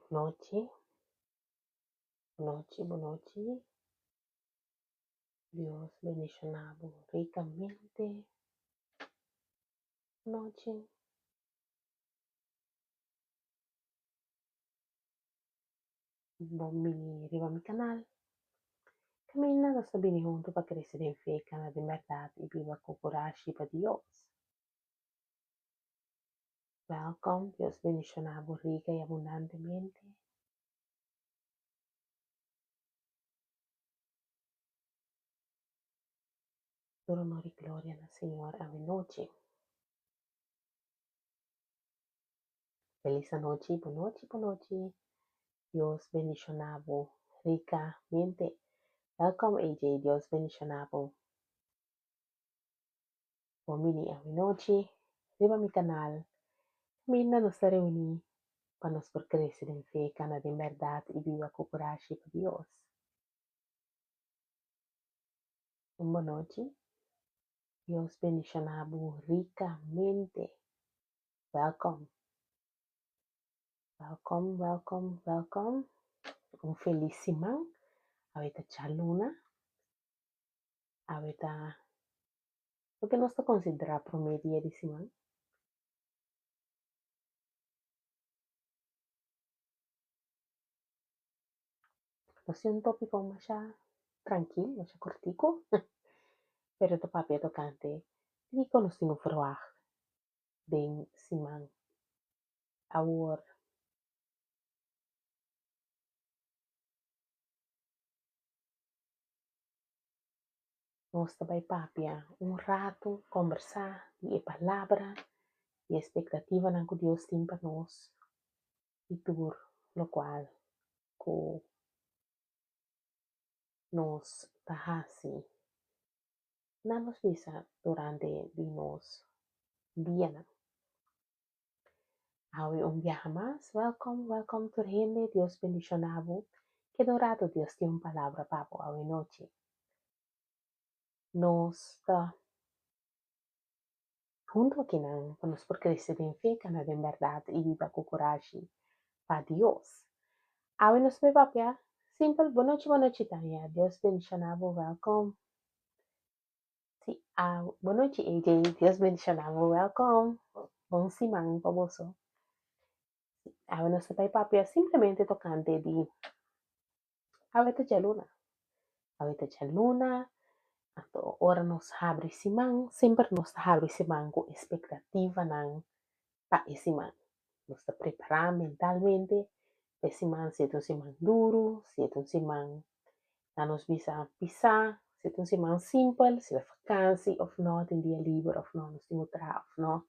Bonochi, bonochi, bonochi. Dios bendiciona bo ricamente. Bonochi. Bon bini riba mi canal. Caminda nos ta bini hunto pa crece den fe, cana den berdad y biba cu curashi pa Dios. Welkom, Dios bendiciona bo rica y abundantemente. Tur honor y gloria na Señor awe nochi. Feliz anochi, bonochi, bonochi. Dios bendiciona bo ricamente. Welkom AJ, Dios bendiciona bo. Bon bini awenochi riba mi kanal kaminda nos ta reuní pa nos por krese den fe, kana den bèrdat i biba ku kurashi pa Dios. Un bonochi, Dios bendishoná bo rikamente. Wèlkòm, wèlkòm, wèlkòm, wèlkòm. Un felis siman. Awe ta djaluna. Awe ta loke nos ta konsiderá promé dia di siman. Nos tin un tópiko masha trankil, masha kortiku, pero ta papia tokante kiko nos tin ku ferwagt den siman. Awor. Nos ta bai papia un ratu, kombersá di e Palabra, di e espektativanan ku Dios tin pa nos i tur lokual ku nos ta hasi na nos bisa durante di nos dianan. Awe un biaha mas, welkom, welkom tur hende, Dios bendiciona bo. Keda un rato Dios tin un palabra pa bo awe nochi. Nos ta hunto akinan pa nos por crece den fe, cana den berdad y biba cu curashi pa Dios. Awe nos ta bay papia simpel, bonochi bonochi Tania, Dios bendiciona bo, welkom. Sí, ah, bonochi AJ, Dios bendiciona bo, welkom. Bon siman pa boso. Awe nos ta bai papia simplemente tocante di awe ta djaluna. Awe ta djaluna, anto ora nos habri siman, semper nos ta habri siman cu expectativanan pa e siman. Nos ta prepara mentalmente pa e siman, si e ta un siman duru, si e ta un siman na nos bisa pisá, si ta un siman simpel, si ta vakansi òf no, tin dia liber òf no, nos tin ku traha òf no.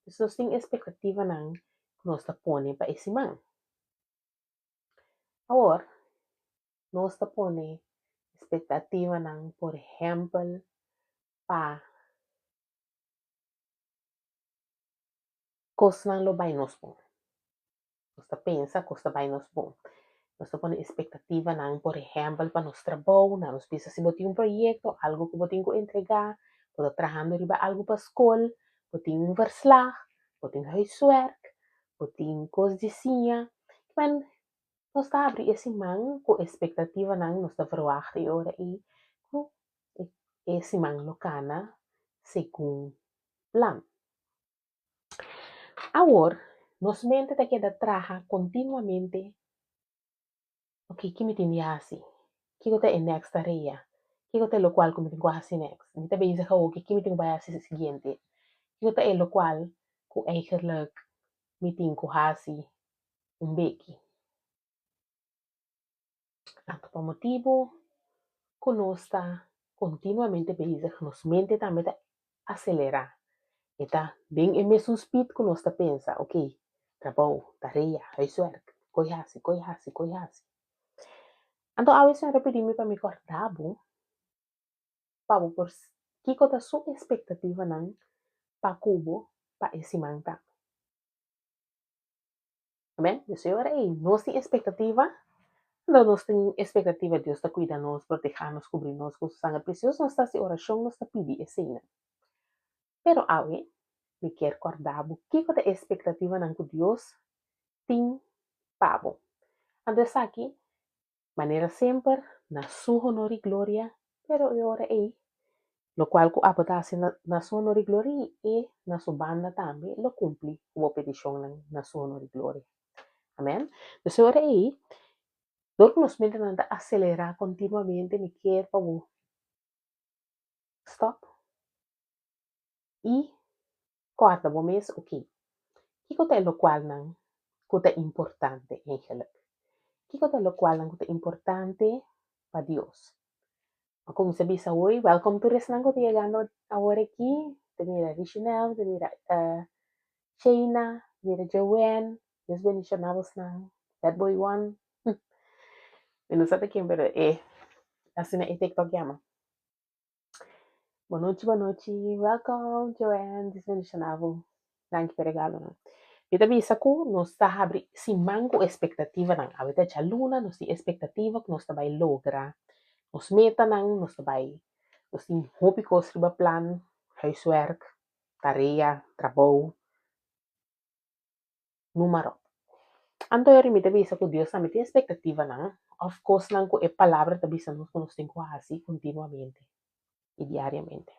Pues nos tin espektativanan ku nos ta pone pa e siman. Awor, nos ta pone espektativanan por ehèmpel pa kosnan lo bai nos bon. Nos ta pensa kos ta bai nos bon. Nos ta pone espektativanan, por ehèmpel, pa nos trabou, na nos bisa si bo tin un proyekto, algu ku bo tin ku entregá, bo ta trahando riba algu pa skol, bo tin un verslag, bo tin huiswerk, bo tin kos di siña. Kimen nos ta habri e siman ku espektativanan, nos ta verwagt e ora ei ku e siman lo kana segun plan. Awor, nos mente ta keda traha kontinuamente, Ok, ki mi tin di hasi? Kiko ta e next tarea? Kiko ta e lokual ku mi tin ku hasi next? Mi ta bezig awor ku ki mi tin ku bai hasi siguiente? Kiko ta e lokual ku eigenlik mi tin ku hasi un beki? Anto pa motibu ku nos ta kontinuamente bezig, nos mente tambe ta aselerá. E ta den e mesun speed ku nos ta pensa, ok, trabou, tarea, huiswerk, koi hasi, koi hasi, koi hasi. Anto awe Señor a pidi mi pa mi kòrda bo, pa bo por kiko ta su espektativanan pa ku bo pa e siman tambe. Amen. Dios e ora ei nos tin expectativa, anto nos tin expectativa Dios ta cuida nos, proteha nos, cubri nos cu su sangre precioso, nos ta haci oracion, nos ta pidi eseinan. Pero awe mi kier corda bo kico ta e expectativanan cu Dios tin pa bo. Anto esaki, manera semper, na Su honor i gloria, pero e ora ei, lokual ku abo ta hasi na Su honor i gloria i E na Su banda tambe lo kumpli ku bo petishonnan na Su honor i gloria. Amen. Dus e ora ei, dor ku nos mentenan ta aselerá kontinuamente, mi kier pa bo stòp i kòrda bo mes, oke, kiko ta e lokualnan ku ta importante eigenlik? Kiko ta e lokualnan ku ta importante pa Dios? A kuminsá bisa hoy, wèlkòm tur esnan ku ta yegando awor aki, ta mira Richinel, ta mira Sheina, ta mira Joanne, Dios bendishoná bosnan, Bad Boy One, mi no sa ta ken pero e asina e tiktok yama. Bonochi bonochi, welkom Joanne, Dios bendiciona bo, danki pa e regalonan. Mi ta bisa ku nos ta habri siman ku espektativanan, awe ta djaluna, nos tin espektativa ku nos ta bai logra nos metanan, nos ta bai, nos tin hopi kos riba plan, huiswerk, tarea, trabou. Número. Anto eri mi ta bisa ku Dios tambe tin espektativanan òf kosnan ku e Palabra ta bisa nos ku nos tin ku hasi kontinuamente i diariamente.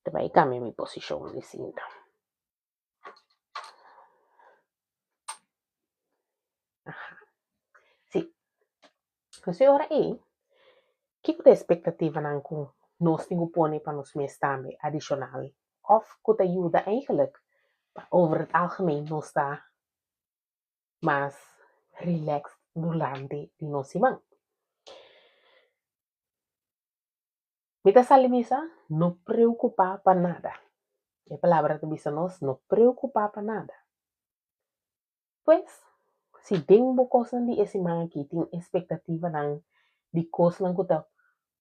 Ta bai kambia mi posishon di sinta. Aha. Sí. Nos e ora ei, kiko ta e espektativanan ku nos tin ku pone pa nos mes tambe adishonal òf ku ta yuda eigenlik pa over het algemeen nos ta mas rilèks durante di nos siman? Mi ta sali bisa, no preokupá pa nada. E palabra ta bisa nos, no preokupá pa nada. Pues, si den bo kosnan di e siman aki tin espektativanan di kosnan ku ta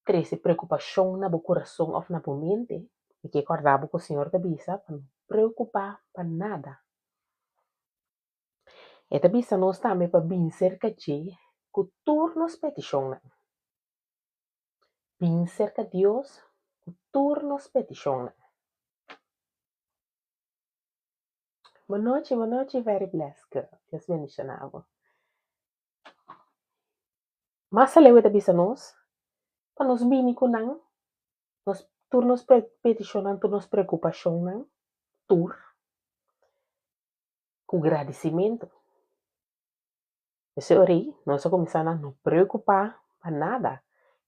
trese preokupashon na bo kurason òf na bo mente, mi ke kòrda bo ku Señor ta bisa pa no preokupá pa nada. E ta bisa nos tambe pa bin serka dje ku tur nos petishonnan. Bin serka Dios ku tur nos petishonnan. Bonochi, bonochi Very Blessed Girl. Dios bendiciona bo. Mas aleu e ta bisa nos pa nos bini cu nan, nos tur nos peticionnan, tur nos preocupacionnan, tur cu gradicimento. Esei ora ei nos a cuminsa na no preocupa pa nada.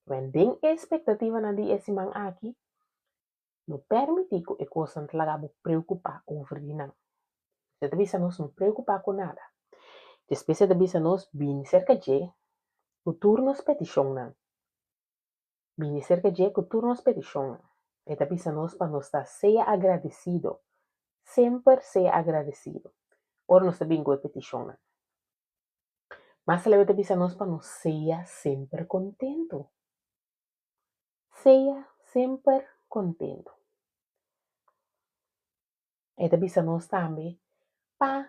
Den e expectativanan di e siman aki, No permití ku e kosnan ta laga bo preokupá over di nan. E ta bisa nos no preokupá ku nada. Despues e ta bisa nos bini serka dje ku tur nos petishonnan. Bini serka dje ku tur nos petishonnan. E ta bisa nos pa nos ta sea agradesido, semper sea agradesido ora nos ta bin ku e petishonnan. Mas aleu e ta bisa nos pa nos sea semper kontentu. Sea semper kontentu. E ta bisa nos tambe pa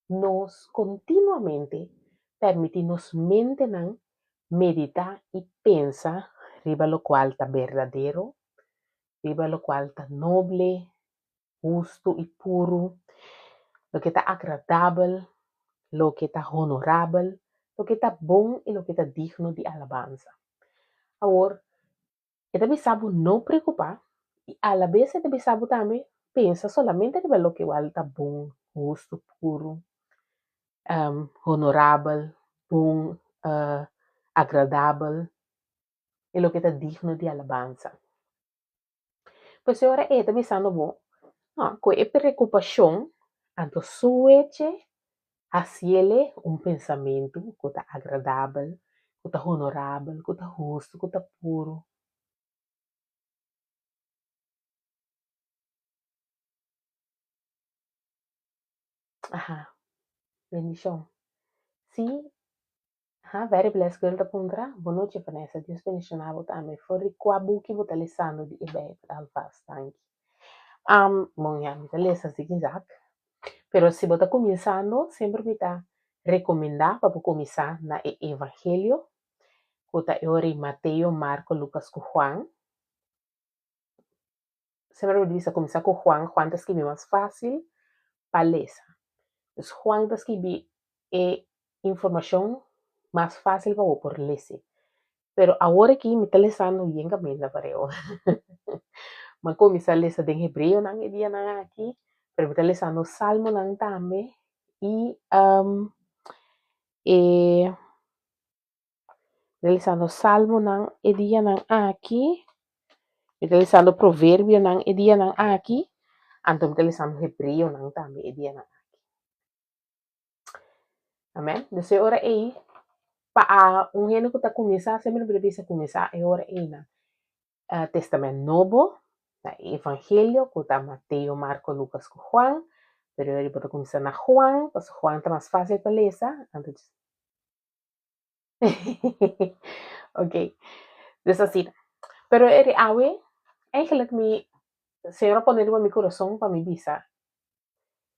nos kontinuamente permití nos mentenan meditá i pensa riba lokual ta berdadero, riba lokual ta noble, hustu i puru, loke ta agradabel, loke ta honorabel, loke ta bon i loke ta digno di alabansa. Awor, e ta bisa bo no preokupá i alabes e ta bisa bo tambe pensa solamente riba loke wal ta bon, hustu, puru, honorabel, bon, agradabel i loke ta digno di alabansa. Pues e ora e ta bisando bo, no, ku e preokupashon anto sueche hasiele un pensamentu ku ta agradabel, ku ta honorabel, ku ta hustu, ku ta puru. Aha, bendishon. Si Ha, very blessed girl ta puntra, Bonochi Vanessa, Dios bendiciona bo tambe. For di cua buki bo ta lesando di e Bijbel alvast? Danki. Um, bon ya, mi ta lesa zigzag. Pero si bo ta cuminsando, semper mi ta recomenda pa bo cuminsa na e Evangelio, cu ta e ora Mateo, Marco, Lucas cu Juan. Semper mi bisa kuminsá ku Juan, Juan ta skibi mas fásil pa lesa. Dus Juan ta skibi e informashon mas fásil pa bo por lese. Pero awor aki mi ta lesando yen kaminda pareu. Mi a kuminsá lesa den Hebreonan e dianan aki, pero mi ta lesando Salmonan tambe i e mi ta lesando Salmonan e dianan aki, mi ta lesando Proverbionan e dianan aki, anto mi ta lesando Hebreonan tambe e dianan aki. Amen. Dus e ora ei, pa un hende ku ta kuminsá, semper mi ta bisa kuminsá e ora ei na Testament Nobo, na e Evangelio ku ta Mateo, Marko, Lukas ku Juan. Pero e ora ei bo ta kuminsá na Juan, pasobra Juan ta mas fásil pa lesa. Anto Ok, dus asina. Pero e awe, eigenlijk mi Señor a pone riba mi kurason pa mi bisa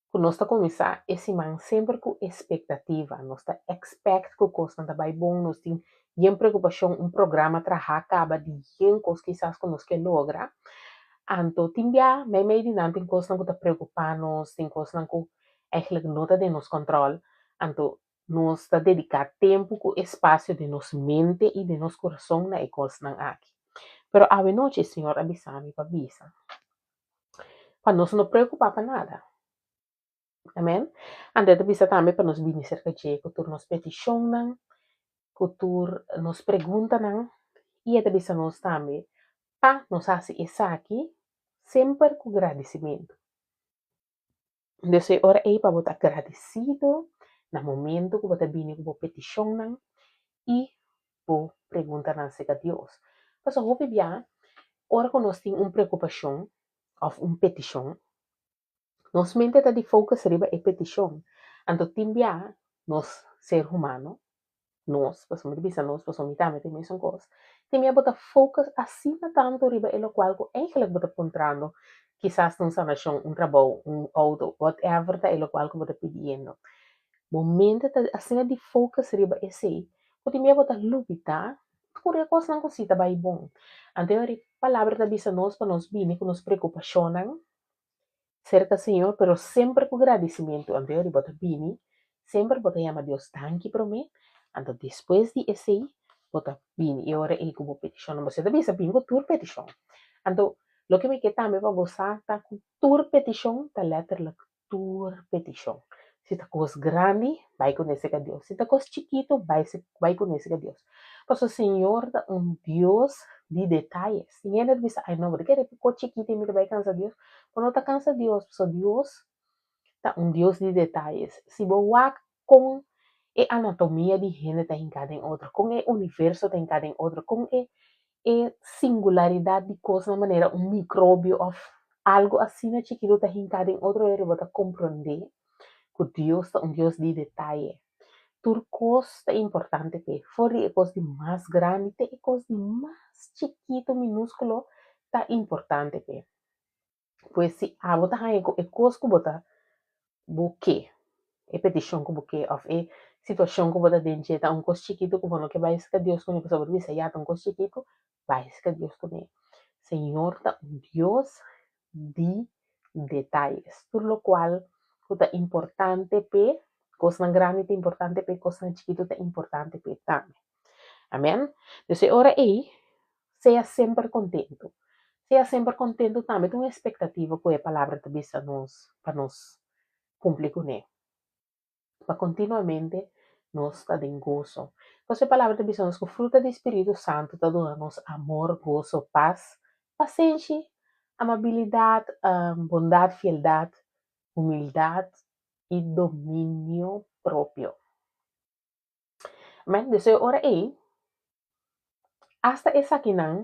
ku nos ta kuminsá e siman semper ku espektativa. Nos ta expect ku kosnan ta bai bon, nos tin yen preokupashon, un programa trahá kaba di yen kos kisas ku nos ke logra. Anto tin bia meimei di nan tin kosnan ku ta preokupá nos, tin kosnan ku eigenlijk no ta den nos kòntròl. Anto nos ta dediká tempu ku espasio den nos mente i den nos kurason na e kosnan aki. Pero awenochi e Señor a bisa mi pa bisa pa nos no preokupá pa nada. Amen. Anto e ta bisa tambe pa nos bini serka dje ku tur nos petishonnan, ku tur nos preguntanan, i e ta bisa nos tambe pa nos hasi esaki semper ku gradisimentu. Des e ora ei pa bo ta agradesido na momento ku bo ta bini ku bo petishonnan i bo preguntanan serka Dios. Pasobra hopi bia ora ku nos tin un preokupashon òf un petishon, nos mente ta di focus riba e petishon. Anto tin bia nos ser humano nos, pasobra mi ta bisa nos pasobra mi tambe ta e mesun kos, tin bia bo ta focus asina tantu riba e lokual ku eigenlijk bo ta puntrando kisas ta un sanashon, un trabou, un outo, whatever ta e lokual ku bo ta pidiendo. Bo mente ta asina di focus riba esei ku tin bia bo ta lubida tur e kosnan ku si ta bai bon. Anto e palabra ta bisa nos pa nos bini ku nos preokupashonnan Serka Señor, pero semper ku gradisimentu. Anto ora bo ta bini, semper bo ta yama Dios danki promé, anto despues di esei bo ta bini e ora ei ku bo petishonnan. Bo ta bisa bini ku tur petishon. Anto loke mi ke tambe pa bo sa ta ku tur petishon ta lèterlik tur petishon. Si ta kos grandi, bai kuné serka Dios. Si ta kos chikitu, bai bai kuné serka Dios. Pasobra Señor ta un Dios di detayes. Tin hende ta bisa, ay no, bo ta kere kos chikitu i mi ta bai kansa Dios. Bo no ta kansa Dios, pasobra Dios ta un Dios di detayes. Si bo wak kon e anatomia di hende ta hinká den otro, kon e universo ta hinká den otro, kon e e singularidat di kosnan manera un mikrobio òf algu asina chikitu ta hinká den otro, bo ta komprondé ku Dios ta un Dios di detaye. Tur kos ta importante p'e, for di e kos di mas grandi te e kos di mas chikitu, minúskulo, ta importante p'e. Pues si abo ta haña ku e kos ku bo ta bo ke, e petishon ku bo ke òf e situashon ku bo ta den dje ta un kos chikitu ku bo no ke bai serka Dios kuné pasobra bo ta bisa ya ta un kos chikitu, bai serka Dios kuné. Señor ta un Dios di detayes. Tur lokual ku ta importante p'e, kosnan grandi ta importante p'e, kosnan chikitu ta importante p'e tambe. Amen. Dus e ora ei, sea semper kontentu. Sea semper kontentu tambe ta un espektativa ku e Palabra ta bisa nos pa nos kumpli kuné. Pa kontinuamente nos ta den goso. Pasobra e Palabra ta bisa nos ku fruta di spiritu santu ta duna nos amor, goso, pas, pasenshi, amabilidat, bondat, fieldat, humildat i dominio propio. Amen. Dus e ora ei, asta esakinan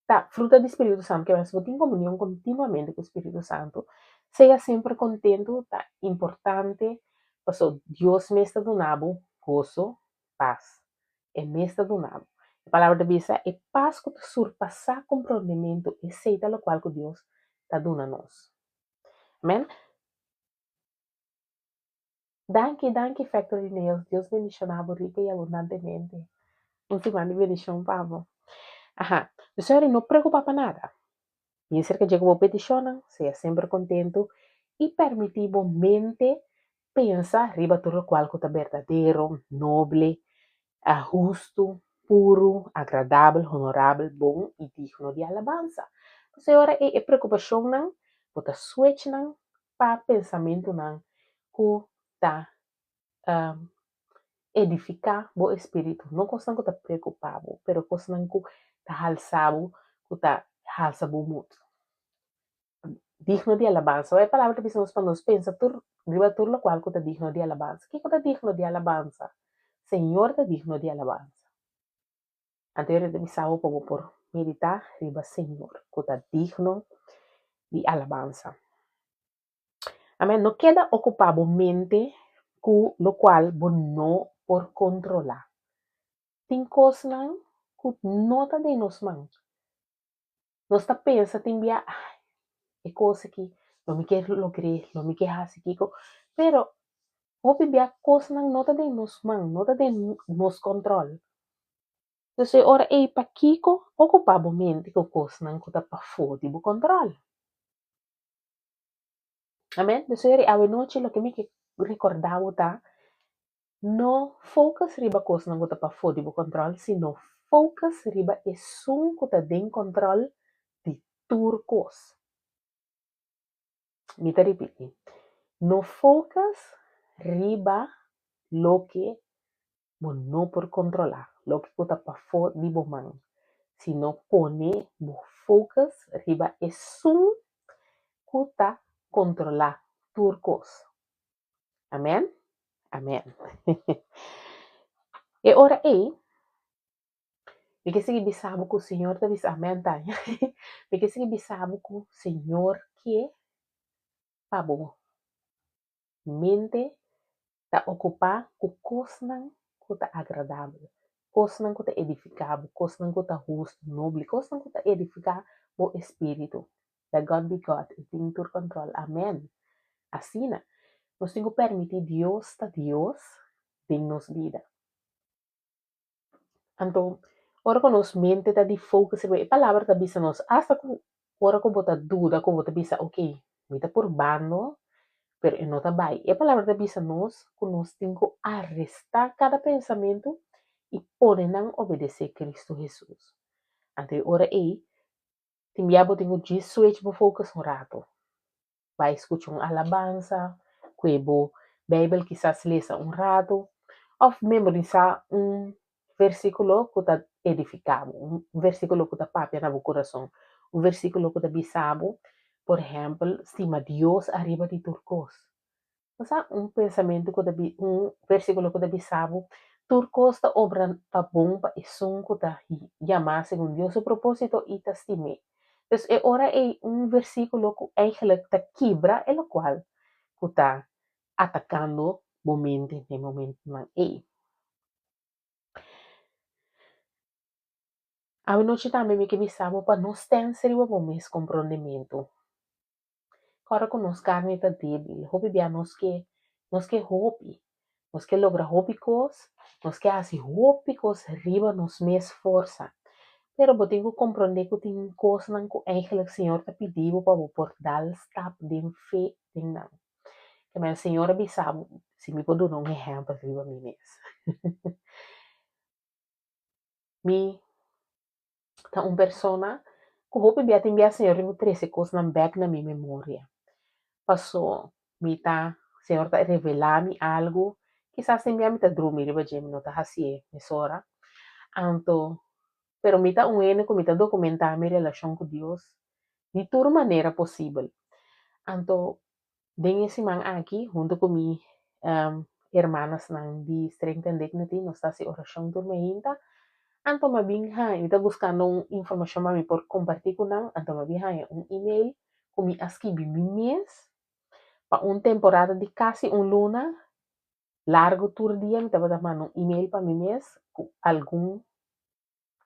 ta fruta di Spiritu Santu, ke si bo tin komunion kontinuamente ku Spiritu Santu, sea semper kontentu ta importante paso Dios mes ta duna bo goso, pas. E mes ta duna bo. E palabra ta bisa e pas ku ta surpasá komprondementu, esei ta lokual ku Dios ta duna nos. Amen. Danki, danki Factory Nails. Dios bendiciona bo rica y abundantemente. Un siman di bendicion pa bo. Aha, dus ora no preocupa pa nada. Bin cerca dje cu bo peticionnan, sea semper contento y permiti bo mente. Pensa riba tur lokual ku ta berdadero, noble, hustu, puru, agradabel, honorabel, bon i digno di alabansa. Pasobra e ora ei e preokupashonnan bo ta switch nan pa pensamentunan ku ta edifiká bo espíritu, no kosnan ku ta preokupá bo, pero kosnan ku ta halsa bo, ku ta halsa bo moed. Digno di alabansa. Ora e palabra ta bisa nos pa nos pensa tur riba tur lokual ku ta digno di alabansa. Kiko ta digno di alabansa? Señor ta digno di alabansa. Anto e ta bisa bo pa bo por meditá riba Señor ku ta digno di alabansa. Amen. No keda okupá bo mente ku lokual bo no por kontrolá. Tin kosnan ku no ta den nos man. Nos ta pensa tin bia, ai, e kos aki lo mi ke logr'é, lo mi ke hasi kiko, pero hopi bia kosnan no ta den nos man, no ta den nos kòntròl. Entonces e ora ei pakiko okupá bo mente ku kosnan ku ta pafó di bo kòntròl? Amen. Entonces awe nochi loke mi ke rekordá bo ta, No focus riba kosnan ku ta pafó di bo kòntròl, sino focus riba esun ku ta den kòntròl di tur kos. Mi ta ripití, no focus riba loke bo no por kontrolá, loke ku ta pafó di bo man, sino pone bo focus riba esun ku ta kontrolá tur kos. Amen? Amen. E ora ei, mi ke sigui bisa bo ku Señor ta bisa, amen Tania, mi ke sigui bisa bo ku Señor ke pa bo mente ta okupá ku kosnan ku ta agradabel, kosnan ku ta edifiká bo, kosnan ku ta hustu, noble, kosnan ku ta edifiká bo espíritu. Let God be God, e tin tur control. Amen. Asina, nos tin cu permiti Dios ta Dios den nos bida. Anto, ora cu nos mente ta di focus riba e palabra ta bisa nos, hasta cu ora cu bo ta duda, cu bo ta bisa, ok, mi ta purbando, pero e no ta bai. E palabra ta bisa nos cu nos tin cu aresta cada pensamento y pone nan obedece Cristo Jesus. Anto e ora ei, Tin bia bo tin ku djis switch bo focus un ratu. Bai skucha un alabansa, kue bo Beibel kisas lesa un ratu, òf memorisá un versíkulo ku ta edifiká bo, un versíkulo ku ta papia na bo kurason, un versíkulo ku ta bisa bo, por ehèmpel, stima Dios ariba di tur kos. Bo sa un pensamentu ku ta bi un versíkulo ku ta bisa bo, Tur kos ta obra pa bon pa esun ku ta yamá segun Dios su propósito i ta stim'é. Dus e ora ei un versíkulo ku eigentlik ta kibra e lokual ku ta atakando bo mente den momentunan ei. Awenochi tambe mi ke bisa bo pa no stèns riba bo mes komprondementu. Ora ku nos karni ta débil, hopi bia nos ke nos ke hopi, nos ke logra hopi kos, nos ke hasi hopi kos riba nos mes forsa. Pero bo tin ku komprondé ku tin kosnan ku eigentlik Señor ta pidi bo pa bo por dal stap den fe den nan. Kemey Señor a bisa bo, si mi por duna un ehèmpel riba mi mes. Mi ta un persona ku hopi bia tin bia Señor tin ku trese kosnan bèk na mi memoria. Paso mi ta, Señor ta revelá mi algu, kisas tin bia mi ta drumi riba dje, mi no ta hasié mesora. Anto, pero mi ta un hende ku mi ta dokumentá mi relashon ku Dios di tur manera posibel. Anto, Den e siman aki, huntu ku mi hermanasnan di Strength and Dignity, nos ta hasi orashon tur meinta. Anto mi a bin haña, mi ta buskando un informashon pa mi por kompartí ku nan, anto mi a bin haña un email ku mi a skibi mi mes pa un temporada di kasi un luna largu tur dia mi tabata manda un email pa mi mes ku algun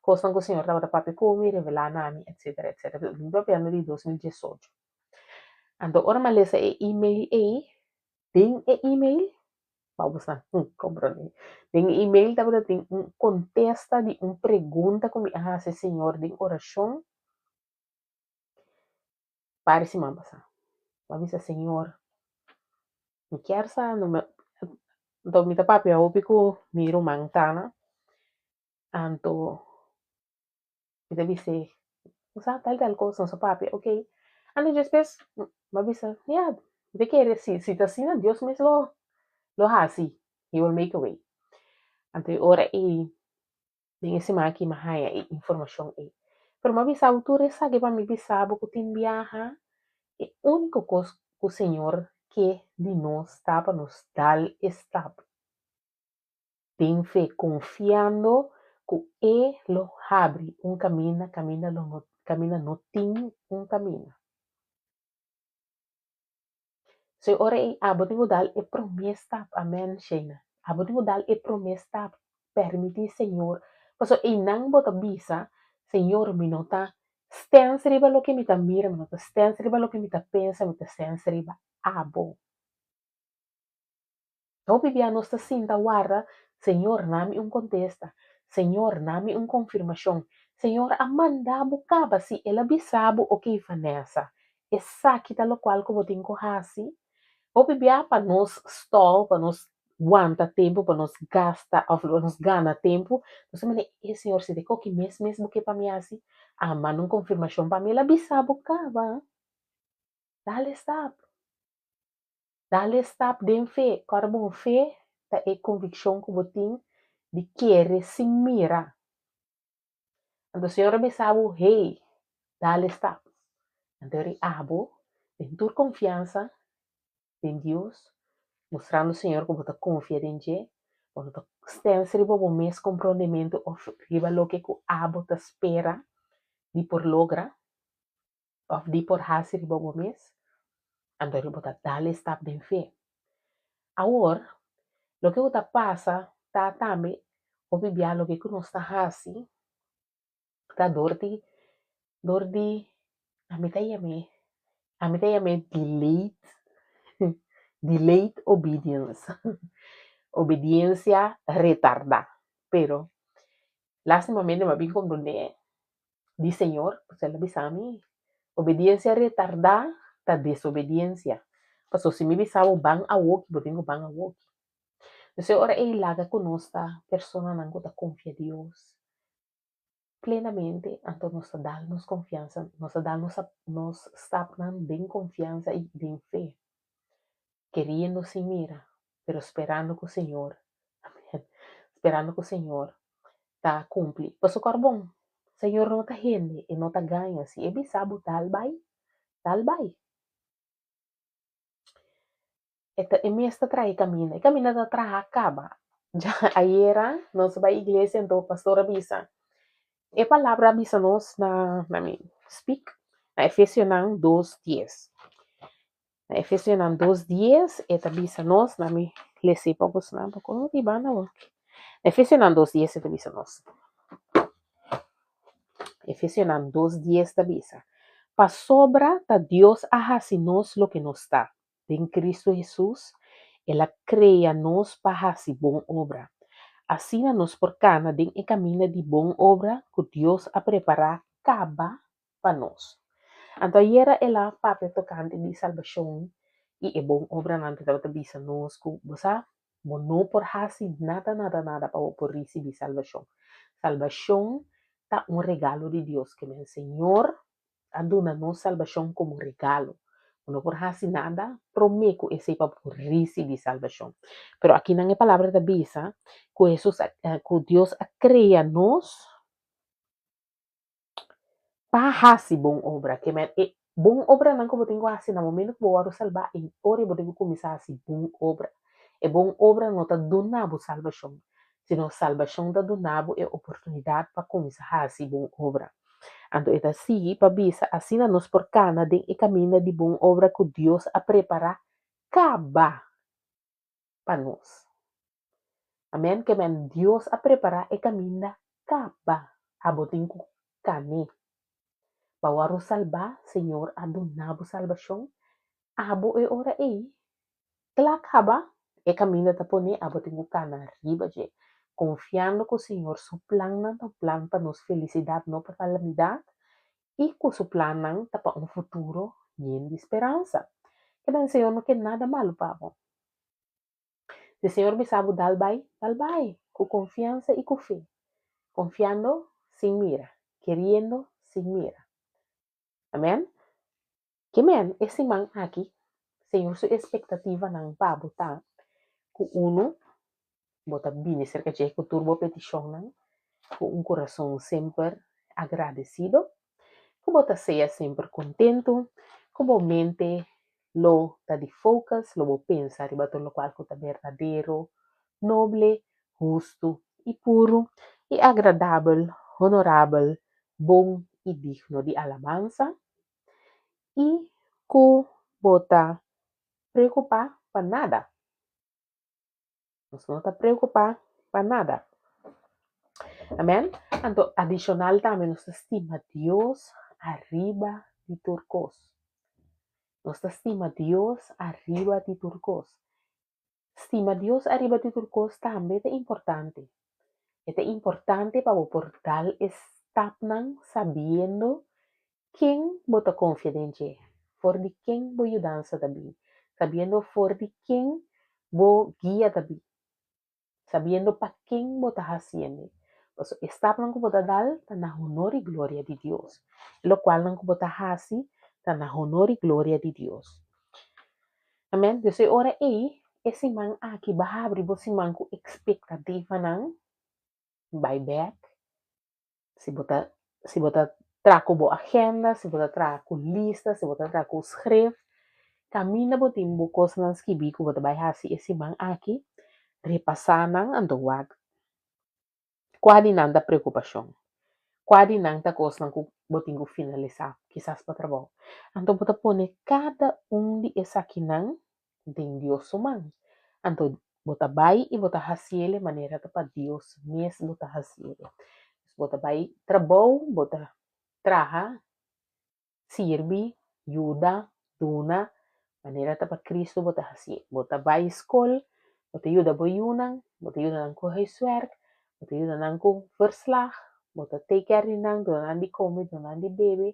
kosnan ku Señor tabata papia ku mi, revelá na mi, etcétera, etcétera. Mi papiando di 2018. Anto ora mi a lesa e email ei, den e email, pa bo sa komprondé, den e email tabata tin un kontesta di un pregunta ku mi a hasi Señor den orashon par di siman pasá. Mi a bisa, Señor, Mi kier sa, no me, anto mi ta papia hopi ku mi ruman Tana, anto mi ta bis'é, bo sa tal tal kos, nos a papia, ok. Anto despues mi a bisa, ya, mi ta kere si, si ta asina Dios mes lo lo hasi, he will make a way. Anto e ora ei Den e siman aki mi a haña e informashon ei. Pero mi a bisa bo tur esaki pa mi bisa bo ku tin biaha e úniko kos ku Señor ke di nos ta pa nos dal e stap den fe konfiando ku E lo habri un kaminda kaminda lo no kaminda no tin un kaminda. So e ora ei abo tin ku dal e promé stap, amen Sheina. Abo tin ku dal e promé stap, permití Señor, pasobra einan bo ta bisa, Señor mi no ta stens riba loke mi ta mira, mi no ta stens riba loke mi ta pensa, mi ta stens riba abo. Hopi bia nos ta sinta warda, Señor nami un kontesta, Señor nami un konfirmashon, Señor a manda bo kaba si El a bisa bo ok Vanessa, esaki ta lokual ku bo tin ku hasi. Hopi bia pa nos stòl, pa nos wanta tempu, pa nos gasta òf pa nos gana tempu, nos ta manda e Señor si ta e koki mes mes bo ke pa mi hasi, a manda un konfirmashon pa mi, El a bisa bo kaba, dale stap. Dale stap den fe. Kòrda bon, fe ta e konvikshon ku bo tin di kere sin mira. Anto Señor a bisa bo, Hey, dale stap. Anto eri abo, den tur konfiansa den Dios, mustrando Señor ku bo ta konfia den dje, bo no ta stens riba bo mes komprondementu òf riba loke ku abo ta spera di por logra, òf di por hasi riba bo mes, anto bo ta dal e stap den fe. Awor, loke ku ta pasa ta tambe hopi bia loke ku nos ta hasi ta dor di dor di ami ta yam'é ami ta yam'é delayed delayed obedience obediencia retardá pero lastimamente mi a bin komprondé di Señor, pasobra el a bisa mi, obediencia retardá ta desobediencia. Pasobra si mi bisa bo ban awoki, bo tin ku ban awoki. Entonces ora ei laga ku nos ta personanan ku ta konfia Dios plenamente, anto nos ta dal nos konfiansa, nos ta dal nos nos stapnan den konfiansa i den fe, keriendo sin mira, pero sperando ku Señor, amen, sperando ku Señor ta cumpli. Paso carbon, Señor no ta hende, e no ta gaña. Si e bisa bo tal bai, tal bai. E ta e mes ta traha e caminda. E caminda ta traha caba. Ja ayera nos a bai iglesia anto pastor a bisa e palabra a bisa nos na na mi speak na Efesionan dos dies. Na Efesionan dos dies e ta bisa nos, na mi lesi pa bosnan pa kon di banda bo. Na Efesionan dos dies e ta bisa nos. Efesionan dos dies ta bisa, Pasobra ta Dios a hasi nos loke nos ta, den Cristo Hesus, el a krea nos pa hasi bon obra. Asina nos por kana den e kaminda di bon obra ku Dios a prepará kaba pa nos. Anto ayera el a papia tokante di salbashon i e bon obranan ku tabata bisa nos ku, bo sa, bo no por hasi nada, nada, nada pa bo por risibí salbashon. Salbashon ta un regalo di Dios, ke men Señor a duna nos salbashon komo regalo. Bo no por hasi nada promé ku esei pa bo por risibí salbashon. Pero akinan e palabra ta bisa ku Hesus a ku Dios a krea nos Pa hasi bon obra, ke men e bon obranan ku bo tin ku hasi na momento ku bo wòrdu salbá e ora bo tin ku kuminsá hasi bon obra. E bon obra no ta duna bo salbashon, sino salbashon ta duna bo e oportunidat pa kuminsá hasi bon obra. Anto e ta sigui pa bisa asina nos por kana den e kaminda di bon obra ku Dios a prepará kaba pa nos. Amen ke men Dios a prepara e kaminda kaba abo tin ku kane. Pa wòrdu salbá Señor a duna bo salbashon abo e ora ei kla kaba e kaminda ta pone abo tin ku kana riba dje konfiando ku Señor su plannan ta un plan pa nos felisidat no pa kalamidat i ku su plannan ta pa un futuro yen di speransa. Ke men Señor no ke nada malu pa bo. Si Señor bisa bo dal bai, dal bai, ku konfiansa i ku fe, konfiando sin mira, keriendo sin mira. Amen. Ke men, e siman aki, Señor su espektativanan pa bo ta ku unu, bo ta bini serka dje ku tur bo petishonnan, ku un kurason semper agradesido, ku bo ta sea semper kontentu, ku bo mente lo ta di focus, lo bo pensa riba tur lokual ku ta berdadero, noble, hustu i puru, i agradabel, honorabel, bon i digno di alabansa, i ku bo ta preokupá pa nada. Nos no ta preokupá pa nada. Amèn. Anto adishonal tambe nos ta stima Dios ariba di tur kos. Nos ta stima Dios ariba di tur kos. Stima Dios ariba di tur kos tambe ta importante. E ta importante pa bo por dal e stapnan sabiendo Ken bo ta konfia den dje? For di ken bo yudansa ta bin? Sabiendo for di ken bo guia ta bin. Sabiendo pa ken bo ta hasiende. Pasobra e stapnan ku bo ta dal ta na honor i gloria di Dios. E lokualnan ku bo ta hasi ta na honor i gloria di Dios. Amen. Dus e ora ei, e siman aki bo a habri bo siman ku ekspektativanan bai bèk. Si bo ta si bo ta traha ku bo agenda, si bo ta traha ku lista, si bo ta traha ku schrift, kaminda bo tin bo kosnan skibí ku bo ta bai hasi e siman aki, repasá nan anto wak kua di nan ta preokupashon, kua di nan ta kosnan ku bo tin ku finalisá kisas pa trabou. Anto bo ta pone kada un di esakinan den Dios su man. Anto bo ta bai i bo ta hasiele manera ta pa Dios mes bo ta hasiele. Bo ta bai trabou, bo ta traha, sirbi, yuda, duna, manera ta pa Cristo bo ta hasié. Bo ta bai skol, bo ta yuda bo yunan, bo ta yuda nan ku huiswerk, bo ta yuda nan ku verslag, bo ta take care di nan, duna nan di kome, duna nan di bebe,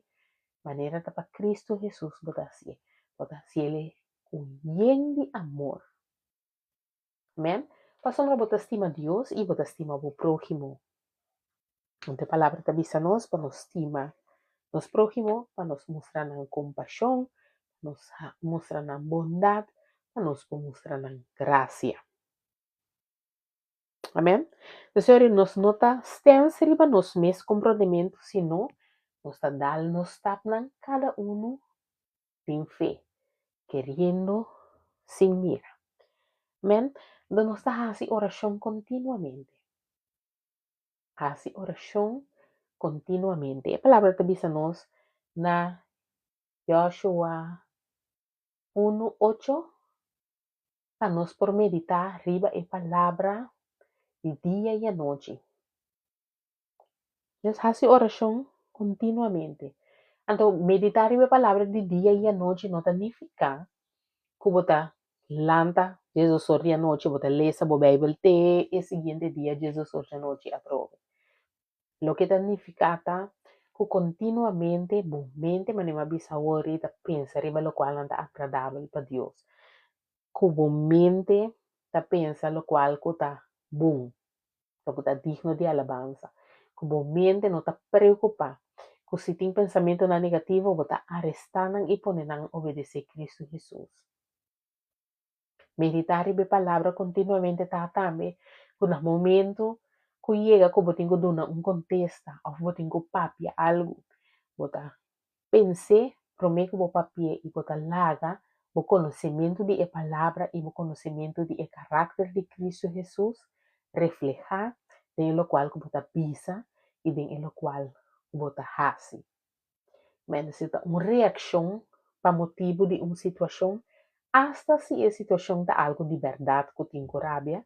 manera ta pa Cristo Hesus bo ta hasié. Bo ta hasiele ku yen di amor. Amen. Pasobra bo ta stima Dios i bo ta stima bo próhimo. Anto e palabra ta bisa nos pa nos stima nos próhimo, pa nos mustra nan kompashon, pa nos mustra nan bondat, pa nos por mustra nan grasia. Amen. Entonces, nos no ta stens riba nos mes komprondementu, sino nos ta dal nos stapnan kada unu den fe, keriendo sin mira. Amen. Entonces nos ta hasi orashon kontinuamente. Hasi orashon kontinuamente. E palabra ta bisa nos na Joshua 1:8 pa nos por meditá riba e palabra di dia i anochi. Nos hasi orashon kontinuamente. Anto, meditá riba e palabra di dia i anochi no ta nifiká ku bo ta lanta diesdos or di anochi, bo ta lesa bo Beibel te e siguiente dia diesdos or di anochi atrobe. Loke ta nifiká ta ku kontinuamente bo mente, manera mi a bisa awor, ta pensa riba lokualnan ta agradabel pa Dios. Ku bo mente ta pensa lokual ku ta bon. Loke ta digno di alabansa. Ku bo mente no ta preokupá ku si tin pensamentunan negativo, bo ta arestá nan i pone nan obedesé Kristu Hesus. Meditá riba e Palabra kontinuamente ta tambe ku na momentu ku yega ku bo tin ku duna un kontesta òf bo tin ku papia algu, bo ta Pens'é promé ku bo papi'é i bo ta laga bo konosementu di e Palabra i bo konosementu di e karakter di Kristu Hesus reflehá den e lokual ku bo ta bisa i den e lokual ku bo ta hasi. Mester ta un reakshon pa motibu di un situashon, asta si e situashon ta algu di bèrdat ku tin ku rabia,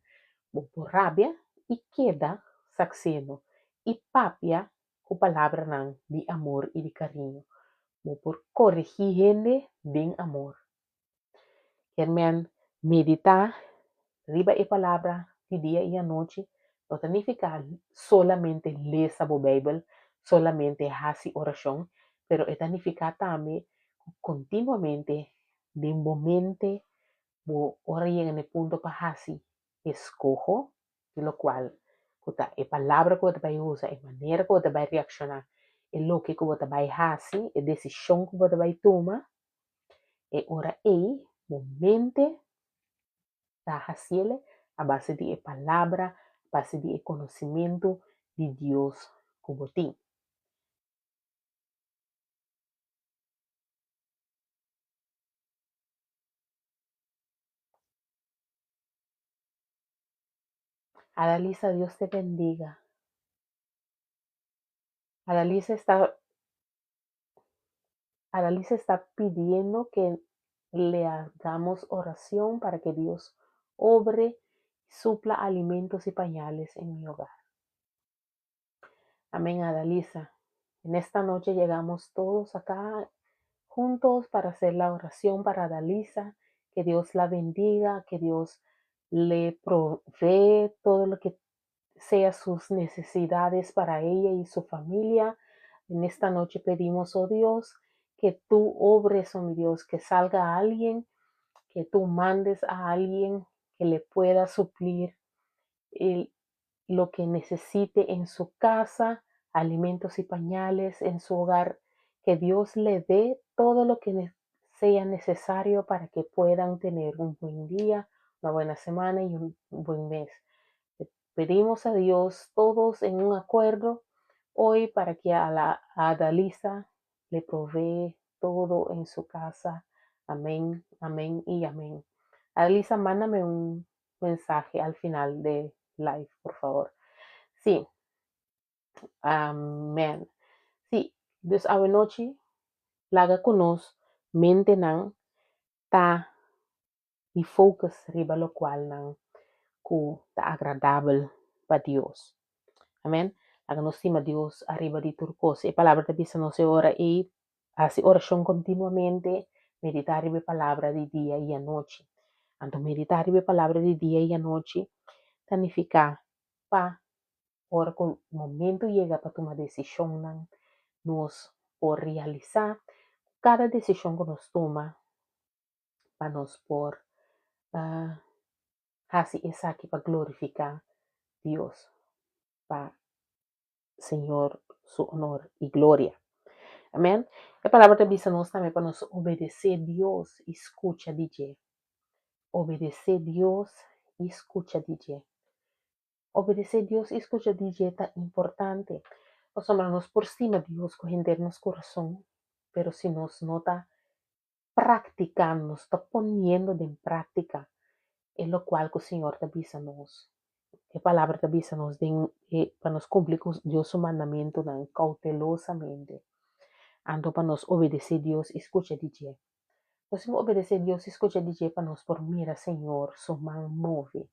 bo por rabia i keda sakseno i papia ku palabranan di amor i di kariño. Bo por koregí hende den amor. Kier men meditá riba e palabra di dia i anochi no ta nifiká solamente lesa bo Beibel, solamente hasi orashon, pero e ta nifiká tambe ku kontinuamente den bo mente bo ora yega na e punto pa hasi. eskoho di lokual ku ta e palabra ku bo ta bai usa, e manera ku bo ta bai reakshoná, e loke ku bo ta bai hasi, e desishon ku bo ta bai tuma, e ora ei bo mente ta hasiel a base di e palabra, a base di e konosimentu di Dios ku bo tin. Adalisa, Dios te bendiga. Adalisa está, Adalisa está pidiendo que le hagamos oración para que Dios obre y supla alimentos y pañales en mi hogar. Amén, Adalisa. En esta noche llegamos todos acá juntos para hacer la oración para Adalisa. Que Dios la bendiga, que Dios le provee todo lo que sea sus necesidades para ella y su familia. En esta noche pedimos, oh Dios, que tú obres, oh mi Dios, que salga alguien, que tú mandes a alguien que le pueda suplir el, lo que necesite en su casa, alimentos y pañales en su hogar, que Dios le dé todo lo que sea necesario para que puedan tener un buen día, una buena semana y un buen mes. Pedimos a Dios todos en un acuerdo hoy para que a la Adalisa le provee todo en su casa. Amén, amén y amén. Adalisa, mándame un mensaje al final de live, por favor. Sí. Amén. Sí, dus awenochi laga ku nos mentenan ta di focus riba lokualnan ku ta agradabel pa Dios. Amén. Laga nos stima Dios ariba di tur kos. E palabra ta bisa nos e ora ei, hasi orashon kontinuamente, meditá riba e palabra di dia i anochi. Anto meditá riba e palabra di dia i anochi ta nifiká pa ora ku momentu yega pa tuma desishonnan, nos por realisá kada desishon ku nos tuma pa nos por hasi esaki pa glorifiká Dios, pa Señor su honor i gloria. Amèn. E palabra ta bisa nos tambe pa nos obedesé Dios i skucha di dje. Obedesé Dios i skucha di dje. Obedesé Dios i skucha di dje ta importante, pasobra nos por stima Dios ku henter nos kurason, pero si nos no ta praktikando, nos ta poniendo den práktika e lokual ku Señor ta bisa nos. E palabra ta bisa nos den e pa nos kumpli ku Dios su mandamentunan koutelosamente, anto pa nos obedesé Dios i skucha di dje. Nos tin ku obedesé Dios i skucha di dje pa nos por mira Señor su man move.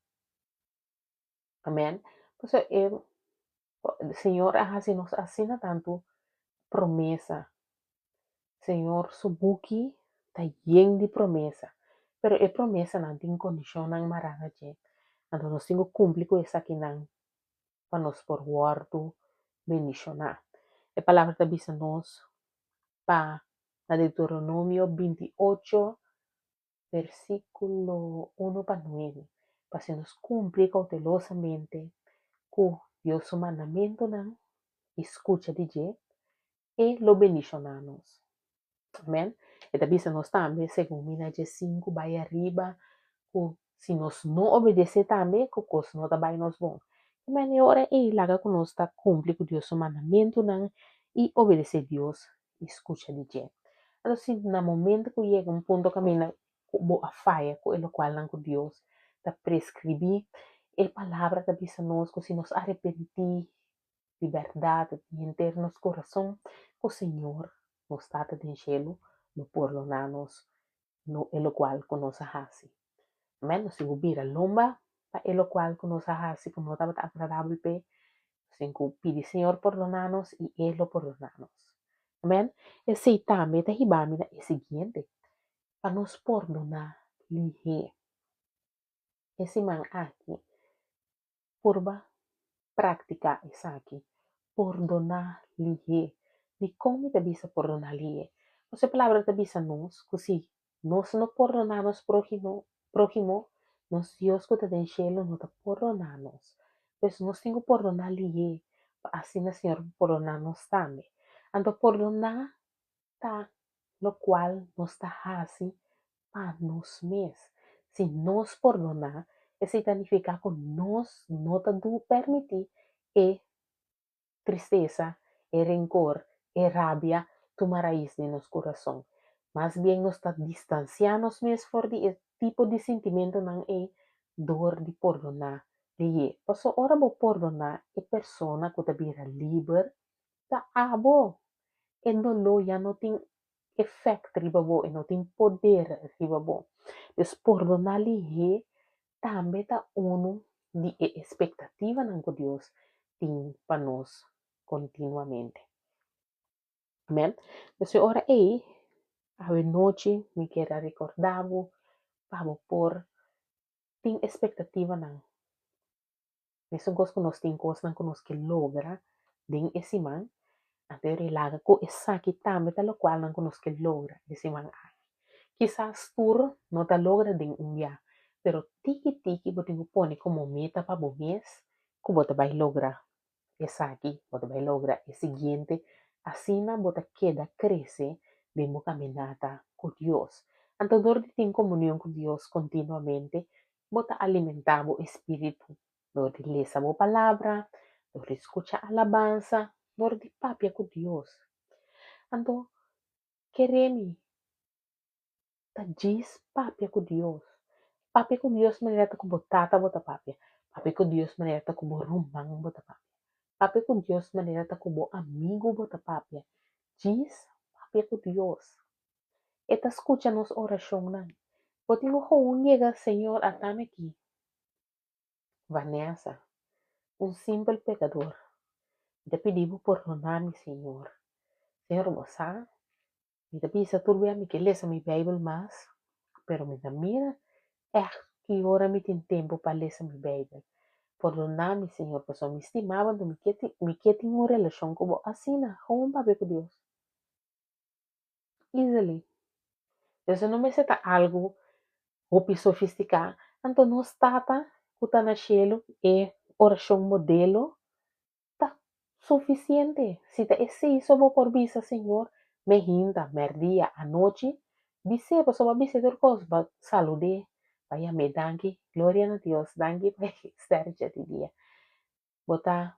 Amèn. Pasobra e Señor a hasi nos asina tantu promesa. Señor su buki ta yen di promesa, pero e promesanan tin kondishonnan mará na dje. Anto nos tin ku kumpli ku esakinan pa nos por wòrdu bendishoná. E palabra ta bisa nos pa na Deuteronomio 28 versíkulo unu pa nuebe, pa si nos kumpli koutelosamente ku Dios su mandamentunan i skucha di dje, e lo bendishoná nos. Amèn. E ta bisa nos tambe, segun mi na dje sinku bai ariba, ku si nos no obedesé tambe, ku kos no ta bai nos bon. Amèn. E ora ei laga ku nos ta kumpli ku Dios su mandamentunan i obedesé Dios i skucha di dje. Anto si na momento ku yega un punto kaminda ku bo a faya ku e lokualnan ku Dios ta preskribí, e Palabra ta bisa nos ku si nos arepentí di bèrdat di henter nos kurason, ku Señor, nos Tata den shelu, lo pordoná nos no e lokual ku nos a hasi. Amèn. Nos tin ku bira lomba pa e lokual ku nos a hasi ku no tabata agradabel p'e. Nos tin ku pidi Señor pordoná nos i E lo pordoná nos. Amèn. Esei tambe ta hiba mi na e siguiente, pa nos pordoná lihé. E siman aki Purba praktiká esaki, Pordoná lihé. Dikon mi ta bisa pordoná lihé? Pasobra e Palabra ta bisa nos ku si nos no pordoná nos próhimo, Nos Dios ku ta den shelu no ta pordoná nos. Pues nos tin ku pordoná lihé pa asina Señor por pordoná nos tambe. Anto pordoná ta lokual nos ta hasi pa nos mes. Si nos pordoná, esei ta nifiká ku nos no ta permití e tristesa, e renkor, e rabia tuma rais den nos kurason. Mas bien nos ta distansiá nos mes for di e tipo di sintimentunan ei dor di pordoná lihé. Pasobra ora bo pordoná e persona ku ta bira liber ta abo. E doló ya no tin efèkt riba bo, e no tin poder riba bo. Dus pordoná lihé tambe ta unu di e espektativanan ku Dios tin pa nos kontinuamente. Amèn. Dus e ora ei, awe nochi mi kier a rekordá bo pa bo por tin espektativanan. Mesun kos ku nos tin kosnan ku nos ke logra den e siman, anto e relaga ku esaki tambe ta lokualnan ku nos ke logra e siman aki. Kisas tur no ta logra den un bia, pero tiki tiki bo tin ku pone komo meta pa bo mes ku bo ta bai logra esaki, bo ta bai logra e siguiente, asina bo ta keda krese den bo kaminata ku Dios. Anto dor di tin komunion ku Dios kontinuamente, bo ta alimentá bo espíritu dor di lesa bo palabra, dor di skucha alabansa, dor di papia ku Dios. Anto, kere mi ta djis papia ku Dios. Papia ku Dios manera ta ku bo tata bo ta papia. Papia ku Dios manera ta ku bo ruman bo ta papia. Papia ku Dios manera ta ku bo amigu bo ta papia. Djis papia ku Dios. E ta skucha nos orashonnan. Bo tin ku gewoon yega, Señor, atami aki. Vanessa, un simpel pekador. Mi ta pidi bo pordoná mi, Señor. Señor, bo sa, mi ta bisa tur bia mi ke lesa mi Beibel mas, pero mi ta mira ègt ki ora mi tin tempu pa lesa mi Beibel. Pordoná mi, Señor, pasobra mi stima bo, anto mi ke tin mi ke tin un relashon ku bo. Asina, gewoon papia ku Dios. Easily. Eso no mester ta algu hopi sofistiká. Anto nos Tata ku ta na shelu, e orashon modelo ta sufisiente. Si ta esei so bo por bisa Señor, mehinta, mèrdia, anochi, bis'é, pasobra bo a bis'é tur kos, bo a salud'é, bo a yam'é danki, gloria na Dios, danki pa e stèrtje di dia. Bo ta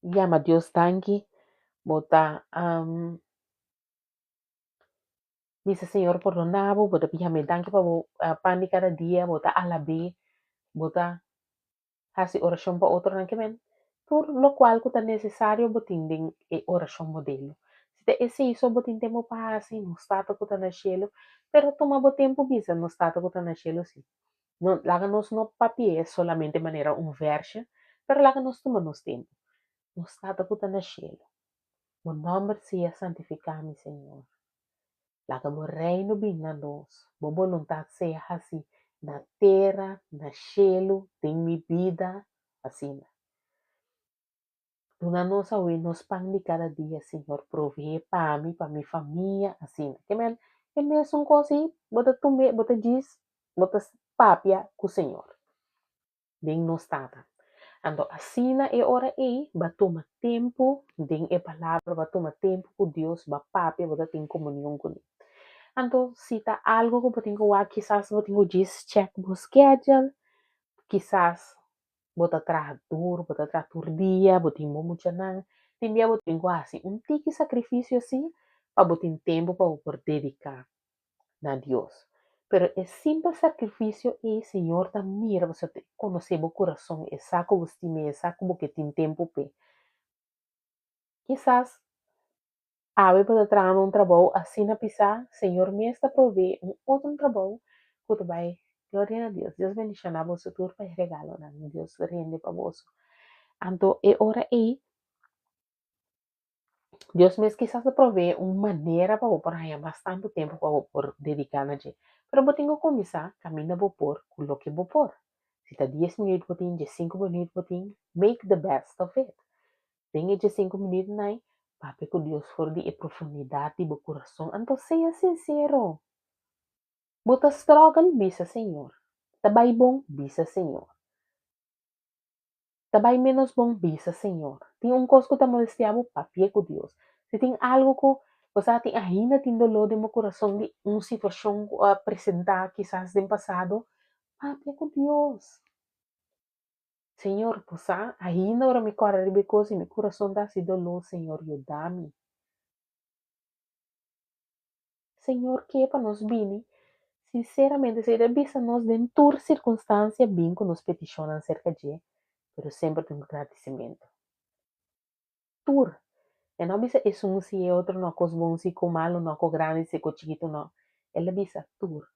Yama Dios danki, bo ta bisa Señor pordona bo, bo ta yam'é danki pa bo pan di kada dia, bo ta alab'é, bo ta hasi orashon pa otronan, ke men tur lokual ku ta nesesario bo tin den e orashon modelo. Si ta esei so bo tin tempu pa hasi, nos Tata ku ta na shelu, pero tuma bo tempu bisa nos Tata ku ta na shelu si. No, laga nos no papi'é solamente manera un vèrsje, pero laga nos tuma nos tempu. Nos Tata ku ta na shelu, bo nòmber sea santifiká, mi Señor. Laga bo Reino bin na nos, bo boluntat sea hasí na tera, na shelu, den mi bida, asina. Duna nos awe nos pan di kada dia, Señor. Proveé pa mi, pa mi famia, asina. Ke men, e mesun kos ei, bo ta tum'é, bo ta djis, bo ta papia ku Señor den nos Tata. Anto asina e ora ei, bo a tuma tempu den e Palabra, bo a tuma tempu ku Dios, bo a papia, bo ta tin komunion kuné. Anto si ta algu ku bo tin ku wak, kisas bo tin ku djis chèk bo schedule, kisas Bo ta traha duru, bo ta traha tur dia, bo tin bo muchanan. Tin bia bo tin ku hasi un tiki sakrifisio si pa bo tin tempu pa bo por dediká na Dios. Pero e simpel sakrifisio ei Señor ta mira pasobra e konosé bo kurason, e sa ku bo stim'é, e sa ku bo ke tin tempu p'e. Kisas Awe bo ta traha na un trabou asina pisá, Señor mes ta proveé un otro trabou ku ta bai. Gloria na Dios. Dios bendishoná boso tur pa e regalonan. Dios rende pa boso. Anto e ora ei, Dios mes kisas ta proveé un manera pa bo por haña mas tantu tempu pa bo por dediká na dje. Pero bo tin ku kuminsá kaminda bo por ku loke bo por. Si ta dies minüt bo tin, diesinku minüt bo tin, make the best of it. Den e diesinku minütnan ei, papia ku Dios for di e profundidat di bo kurason. Anto sea sinsero. Bo ta struggle? Bisa Señor. Ta bai bon, bisa Señor. Ta bai ménos bon, bisa Señor. Tin un kos ku ta molestiá bo, papia ku Dios. Si tin algu ku bo sa tin ainda tin doló den bo kurason di un situashon ku a presentá kisas den pasado, papia ku Dios. Señor, bo sa, ainda ora mi kòrda riba e kos i mi kurason ta hasi doló, Señor, yuda mi. Señor ke pa nos bini sinceramente, si E ta bisa nos den tur circunstancia bin cu nos peticionnan cerca dje, pero semper tin gradicimento. Tur. E no bisa esun si e otro no, cos bon si, co malo no, co grandi si, co chikito no. El a bisa tur.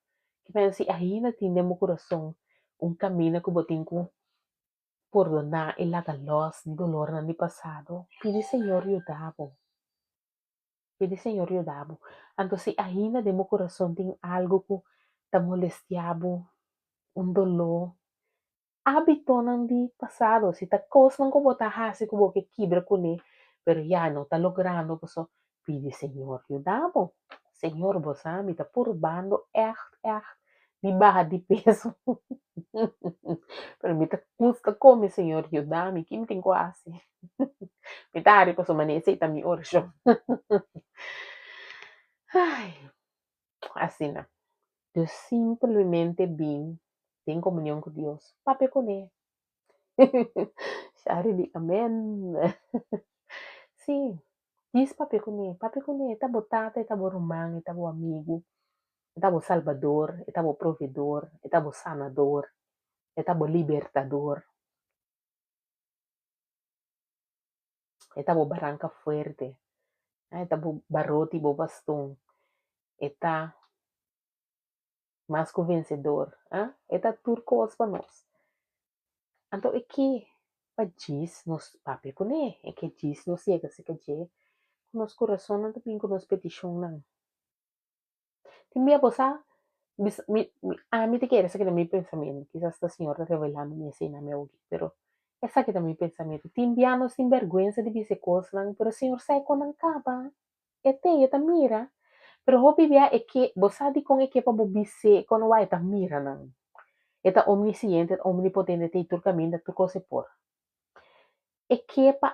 Ke pensa si ainda tin den bo curason un camina cu bo tin cu pordona y laga los di dolornan di pasado, pidi Señor yuda bo. Pidi Señor yuda bo. Anto si ainda den bo kurason tin algu ku ta molestia bo, un doló, ábitonan di pasado, si ta kosnan ku bo ta hasi ku bo ke kibra kuné, pero ya no ta logrando paso, pidi Señor yuda bo. Señor bo sa mi ta purbando ègt ègt di baha di peso pero mi ta gusta kome Señor yuda mi, ki mi tin ku hasi? Mi ta hari pasobra manera esei ta mi orashon. Ai, asina. Dios simplemente bin den komunion ku Dios. Papia kuné. Shari di amen. Sí, djis papia kuné. Papia kuné. E ta bo tata, e ta bo ruman, e ta bo amigu, e ta bo salbador, e ta bo provedor, e ta bo sanador, e ta bo libertador. E ta bo baranka fuerte, e ta bo baroti, bo baston. E ta mas ku vensedor, e ta tur kos pa nos. Anto e ke pa djis nos papia kuné, e ke djis nos yega serka dje ku nos kurasonnan ta bin ku nos petishonnan. Tin bia bo sa, bisa, mi, mi, ami ta kere esaki ta mi pensamiento, kisas ta Señor ta revelando mi esei na mi awoki, pero esaki ta mi pensamiento. Tin bia nos tin bèrgwensa di bisa e kosnan, pero Señor sa e kon nan kaba. E tei, e ta mira. Pero hopi bia e ke, bo sa dikon e ke pa bo bis'é e kon wak e ta mira nan. E ta omnisciente, e ta omnipotente, e tei tur kaminda, tur kos e por. E ke pa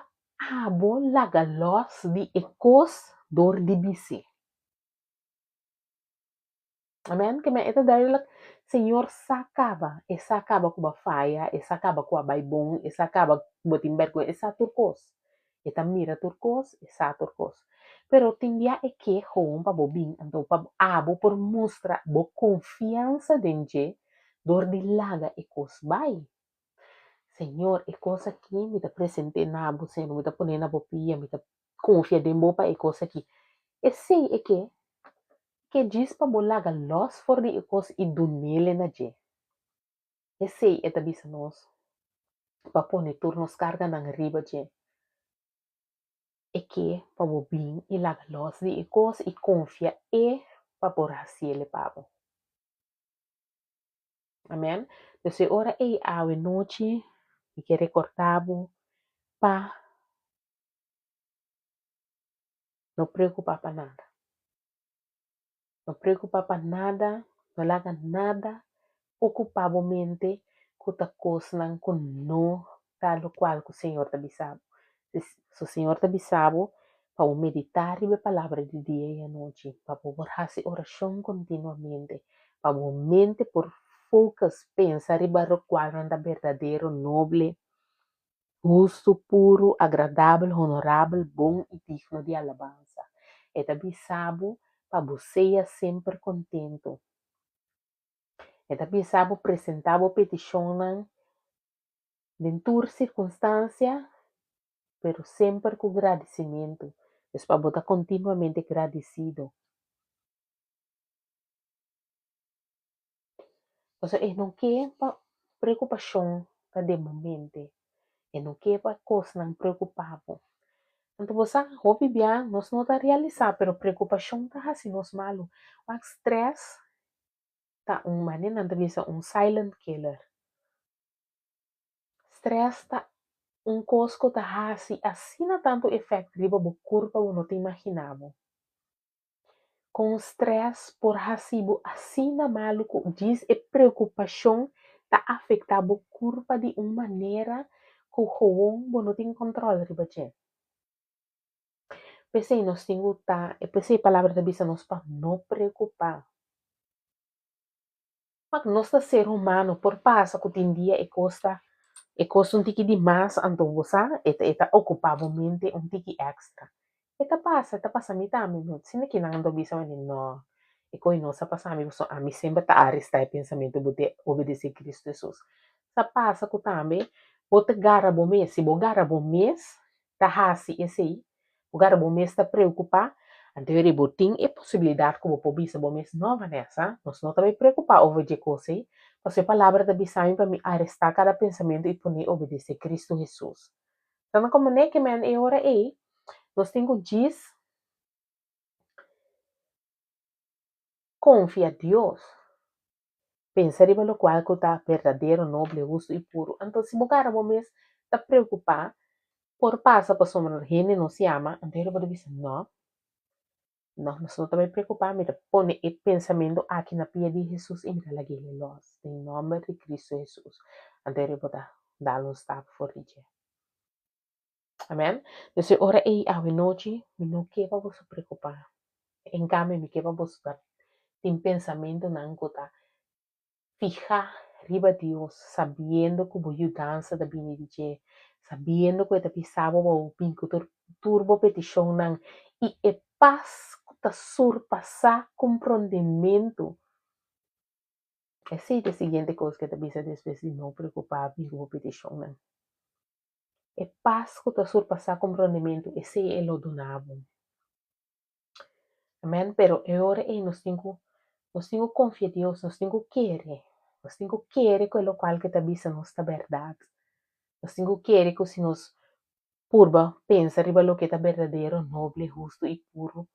abo laga lòs di e kos dor di bis'é. Amen. Ke men e ta duidelijk, Señor sa kaba, e sa kaba ku bo a faya, e sa kaba ku a bai bon, e sa kaba ku bo tin bèrgwensa, e sa tur kos. E ta mira tur kos, e sa tur kos. Pero tin bia e ke gewoon pa bo bin, anto pa abo por mustra bo konfiansa den dje dor di laga e kos bai. Señor, e kos aki mi ta present'é na bo, Señor, mi ta pon'é na bo pia, mi ta konfia den bo pa e kos aki. Esei e ke ke djis pa bo laga lòs for di e kos i dunele na dje. Esei e ta bisa nos pa pone tur nos karganan riba dje. E ke pa bo bin i laga lòs di e kos i konfia e pa por hasiele pa bo. Amen. Pues e ora ei awe nochi mi ke rekorda bo pa no preokupa pa nada. No preokupa pa nada, no laga nada okupa bo mente ku ta kosnan ku no ta lokual ku Señor ta bisa bo. So Señor ta bisa bo pa bo meditá riba e palabra di dia i anochi, pa bo por hasi orashon kontinuamente, pa bo mente por focus, pensa riba lokualnan ta berdadero, noble, hustu, puru, agradabel, honorabel, bon i digno di alabansa. E ta bisa bo pa bo sea semper kontentu. E ta bisa bo presentá bo petishonnan den tur sirkunstansia, pero semper ku gradisimentu. Pues pa bo ta kontinuamente gradisido. Pasobra e no ke pa preokupashon ta den bo mente, e no ke pa kosnan preokupá bo. Anto bo sa, hopi bia nos no ta realisá, pero preokupashon ta hasi nos malu. Wak strès ta un manera nan ta bisa un silent killer. Strès ta un kos ku ta hasi asina tantu efèkt riba bo kurpa bo no ta imaginá bo. Kon strès por hasi bo asina malu ku djis e preokupashon ta afektá bo kurpa di un manera ku gewoon bo no tin kòntròl riba dje. P'esei nos tin ku ta, p'esei e palabra ta bisa nos pa no preokupá. Wak, nos ta ser humano, por pasa ku tin dia e kos ta, e kos ta un tiki di mas, anto bo sa, e ta e ta okupá bo mente un tiki èkstra. E ta pasa, e ta pasa mi tambe, no asina ki nan ta bisa mi, no, e koe no sa pasa mi pasobra ami semper ta arestá e pensamentu bo te obedesé Cristo Hesus. Sa pasa ku tambe bo ta gara bo mes, si bo gara bo mes ta hasi esei, bo gara bo mes ta preokupá, anto yori bo tin e posibilidat ku bo por bisa bo mes, no Vanessa, nos no ta bai preokupá over dje kos ei, pasobra e palabra ta bisa mi pa mi arestá kada pensamentu i pon'é obedesé Cristo Hesus. Ta na komo neke men e ora ei nos tin ku djis konfia Dios, pensa riba lokual ku ta berdadero, noble, hustu i puru. Anto si bo gara bo mes ta preokupá por pasa pasobra hende nos yama, anto hende por bisa no, no, nos no ta bai preokupá, mi ta pone e pensamentu aki na pia di Hesus i mi ta lag'é lòs den nòmber di Kristu Hesus. Anto hende por ta dal un stap for di dje. Amen. Dus e ora ei awe nochi mi no ke pa boso preokupá. En kambio mi ke pa boso ta tin pensamentunan ku ta fihá riba Dios, sabiendo ku bo yudansa ta bini di dje, sabiendo ku e ta bisa bo pa bo bin ku tur tur bo petishonnan i e pas ku ta surpasá komprondementu. Esei ta e siguiente kos ku e ta bisa despues di no preokupá bin ku bo petishonnan. E pas ku ta surpasá komprondementu, esei e lo duna bo. Amèn. Pero e ora ei nos tin ku, nos tin ku konfia Dios, nos tin ku kere, nos tin ku kere ku e lokual ku e ta bisa nos ta bèrdat. Nos tin ku kere ku si nos purba pensa riba loke ta berdadero, noble, hustu i puru,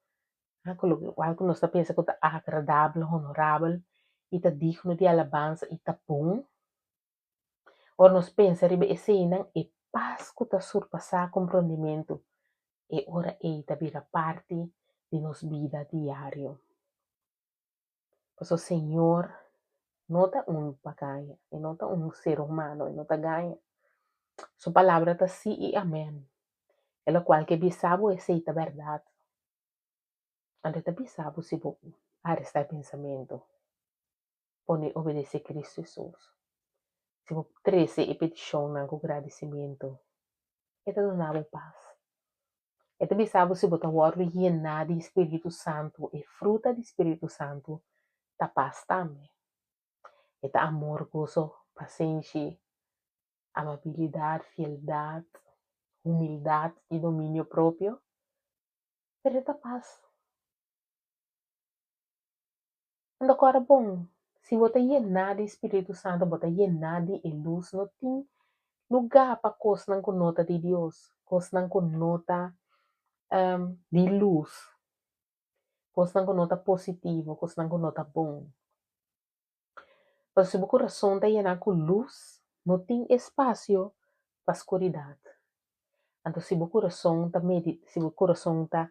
ku lokual ku nos ta pensa ku ta agradabel, honorabel i ta digno di alabansa i ta bon, Ora nos pensa riba eseinan, e pas ku ta surpasá komprondimentu e ora ei ta bira parti di nos bida diario. Pasobra Señor no ta un pa gaña, e no ta un ser humano, e no ta gaña. Su palabra ta sí i amèn. E lokual ke bisa bo esei ta bèrdat. Anto e ta bisa bo si bo arestá e pensamentu. Pone obedesé Cristo Hesus. Si bo trese e petishonnan ku gradisimentu, e ta duna bo pas. E ta bisa bo si bo ta wòrdu yená di Spiritu Santu, e fruta di Spiritu Santu ta pas tambe. E ta amor, goso, pasenshi, amabilidat, fieldat, humildat i dominio propio, pero e ta pas. Anto kòrda bon, si bo ta yená di Spiritu Santu, bo ta yená di e lus, no tin lugá pa kosnan ku no ta di Dios, kosnan ku no ta di lus, kosnan ku no ta positivo, kosnan ku no ta bon. Pasobra si bo kurason ta yená ku lus, no tin espasio pa skuridat. Anto si bo kurason ta medi, si bo kurason ta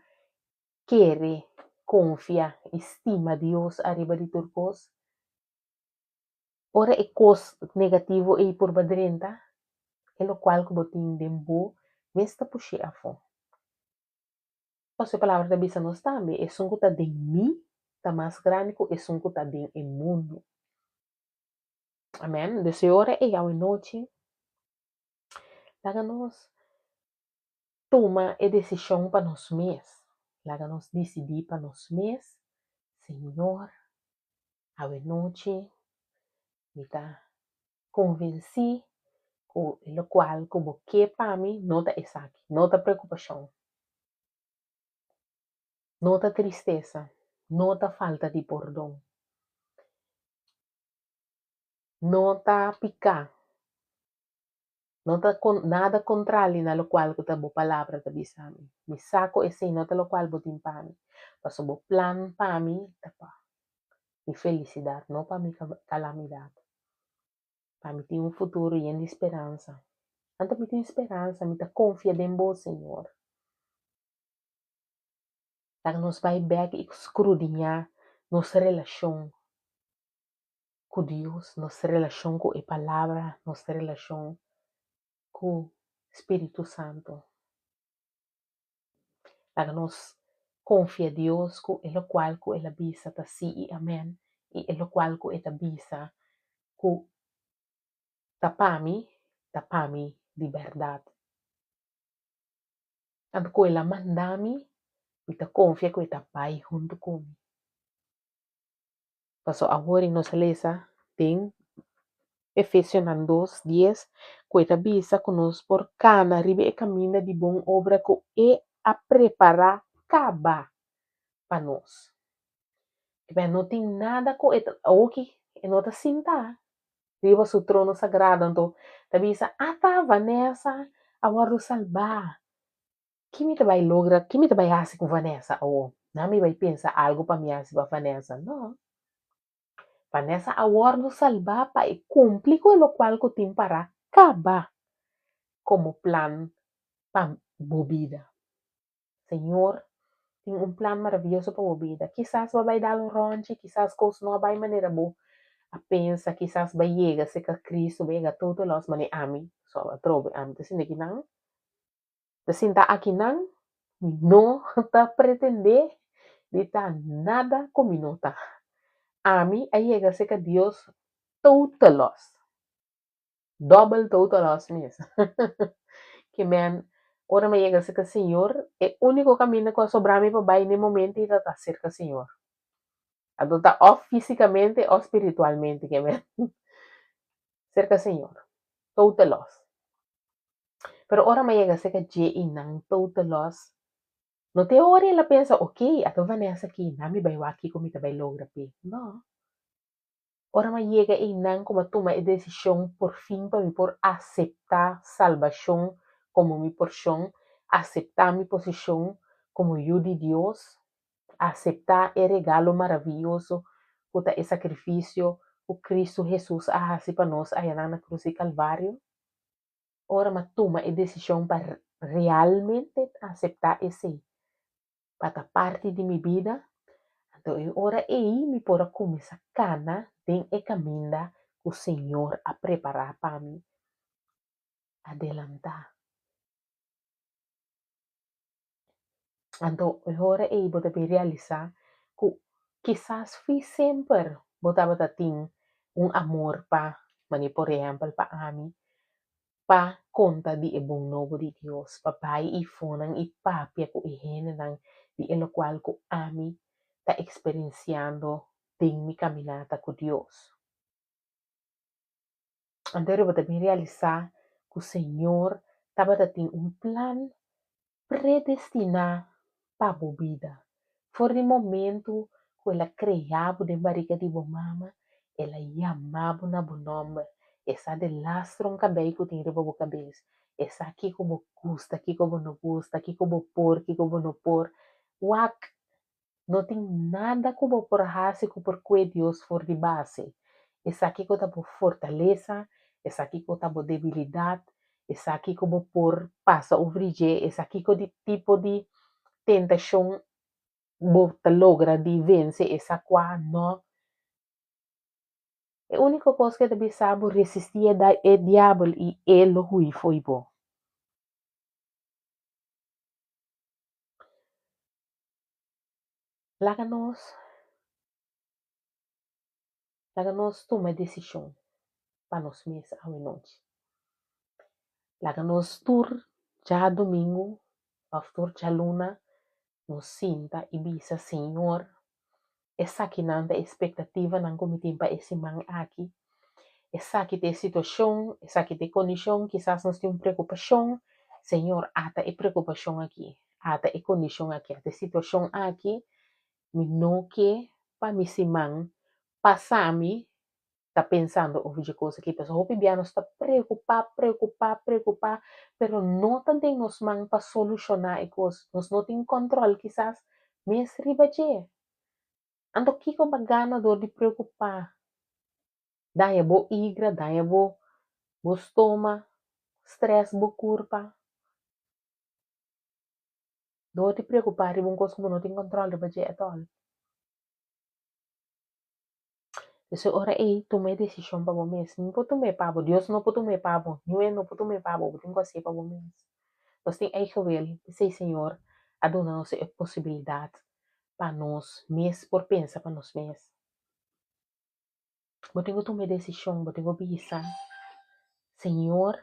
kere, konfia i stima Dios ariba di tur kos, ora e kos negativo ei purba drenta, e lokual ku bo tin den bo mes ta push'é afó. Pasobra e Palabra ta bisa nos tambe, Esun ku ta den mi ta mas grandi ku esun ku ta den e mundu. Amèn. Dus e ora ei awenochi, laga nos Tuma e desishon pa nos mes. Laga nos disidí pa nos mes, Señor, awenochi mi ta konvensí ku e lokual ku bo ke pa mi no ta esaki, no ta preokupashon, no ta tristesa, no ta falta di pordon, no ta piká. No ta nada kontrali na lokual ku ta bo palabra ta bisa mi. Mi sa ku esei no ta lokual bo tin pa mi, pasobra bo plan pa mi ta pa mi felisidat, no pa mi kalamidat. Pa mi tin un futuro yen di speransa. Anto mi tin speransa, mi ta konfia den bo, Señor. Laga nos bai bèk i skrudiñá nos relashon. ku Dios, nos relashon ku e Palabra, nos relashon ku Spiritu Santu. Laga nos konfia Dios ku e lokual ku el a bisa ta sí i amèn, i e lokual ku e ta bisa ku ta pa mi, ta pa mi di bèrdat. Tantu ku el a manda mi, mi ta konfia ku e ta bai huntu ku mi. Paso awor i nos a lesa den Efesionan dos, dies ku e ta bisa ku nos por kana riba e kaminda di bon obra ku e a prepará kaba pa nos. Kibè no tin nada ku e ta awoki e no ta sinta riba su trono sagrado anto ta bisa, Ata Vanessa a wòrdu salbá. Ki mi ta bai logra, ki mi ta bai hasi ku Vanessa awo? Na mi bai pensa algu pa mi hasi pa Vanessa? No. Vanessa a wòrdu salbá pa e kumpli ku e lokual ku tin pará kaba komo plan pa bo bida. Señor tin un plan maravioso pa bo bida. Kisas bo a bai dal un rònchi, kisas kos no a bai manera bo a pensa, kisas bo a yega serka Cristo, bo a yega total lòs, manera ami, so atrobe ami ta sinti kinan. Ta sinta akinan, mi no ta pretendé di ta nada ku mi no ta. Ami a yega serka Dios total loss. Dòbel total loss mes. Ke men, ora mi a yega serka Señor, e úniko kaminda ku a sobra mi pa bai na e momento ei ta ta serka Señor. Anto ta òf físikamente òf spiritualmente, ke men. Serka Señor. Total loss. Pero ora mi a yega serka dje i nan total loss, no te ora el a pensa, ok, ata Vanessa aki, nan mi bai wak kiko mi ta bai logra p'e. No. Ora mi a yega einan ku mi a tuma e desishon por fin pa mi por aseptá salbashon komo mi porshon, aseptá mi posishon komo yu di Dios, aseptá e regalo maravioso ku ta e sakrifisio ku Kristu Hesus a hasi pa nos ayanan na krus di Kalvario. Ora m'a tuma e desishon pa realmente aseptá esei pa ta parti di mi bida, anto e ora ei mi por a kuminsá kana den e kaminda ku Señor a prepará pa mi adelantá. Anto e ora ei bo ta bin realisá ku kisas fi semper bo tabata tin un amor pa, manera por ehèmpel pa ami, pa konta di e bon nobo di Dios, pa bai i fonan i papia ku e hendenan di e lokual ku ami ta eksperensiando den mi kaminata ku Dios. Anto bo ta bin realisá ku Señor tabata tin un plan predestiná pa bo bida. For di momentu ku el a krea bo den barika di bo mama, el a yama bo na bo nòmber. E sa de lastra un kabei ku tin riba bo kabes. E sa kiko bo gusta, kiko bo no gusta, kiko bo por, kiko bo no por. Wak! No tin nada ku bo por hasi ku por kue Dios for di base. E sa kiko ta bo fortalesa, e sa kiko ta bo debilidat, e sa kiko bo por pasa over di dje, e sa kiko di tipo di tentashon bo ta logra di vense, e sa kua no. E úniko kos ku e ta bisa bo, resistí e diabel i e lo hui fo'i bo. Laga nos laga nos tuma e desishon pa nos mes awenochi. Laga nos tur djadumingu òf tur djaluna nos sinta i bisa, Señor, esakinan ta e espektativanan ku mi tin pa e siman aki. Esaki ta e situashon, esaki ta e kondishon, kisas nos tin un preokupashon, Señor, ata e preokupashon aki, ata e kondishon aki, ata e situashon aki, mi no ke pa mi siman pasa mi ta pensando over dje kos aki, pasobra hopi bia nos ta preokupá, preokupá, preokupá, pero no ta den nos man pa solushoná e kos, nos no tin kòntròl kisas mes riba dje. Anto kiko bo a gana dor di preokupá? Daña bo igra, daña bo bo stoma, strès bo kurpa. Dor di preokupá riba un kos ku bo no tin kòntròl riba dje ètòl. Pues e ora ei tuma e desishon pa bo mes. Mi por tum'é pa bo, Dios no por tum'é pa bo, niun hende no por tum'é pa bo, bo tin ku hasié pa bo mes. Nos tin eigen wil, p'esei Señor a duna nos e posibilidat pa nos mes por pensa pa nos mes. Bo tin ku tuma e desishon, bo tin ku bisa, Señor,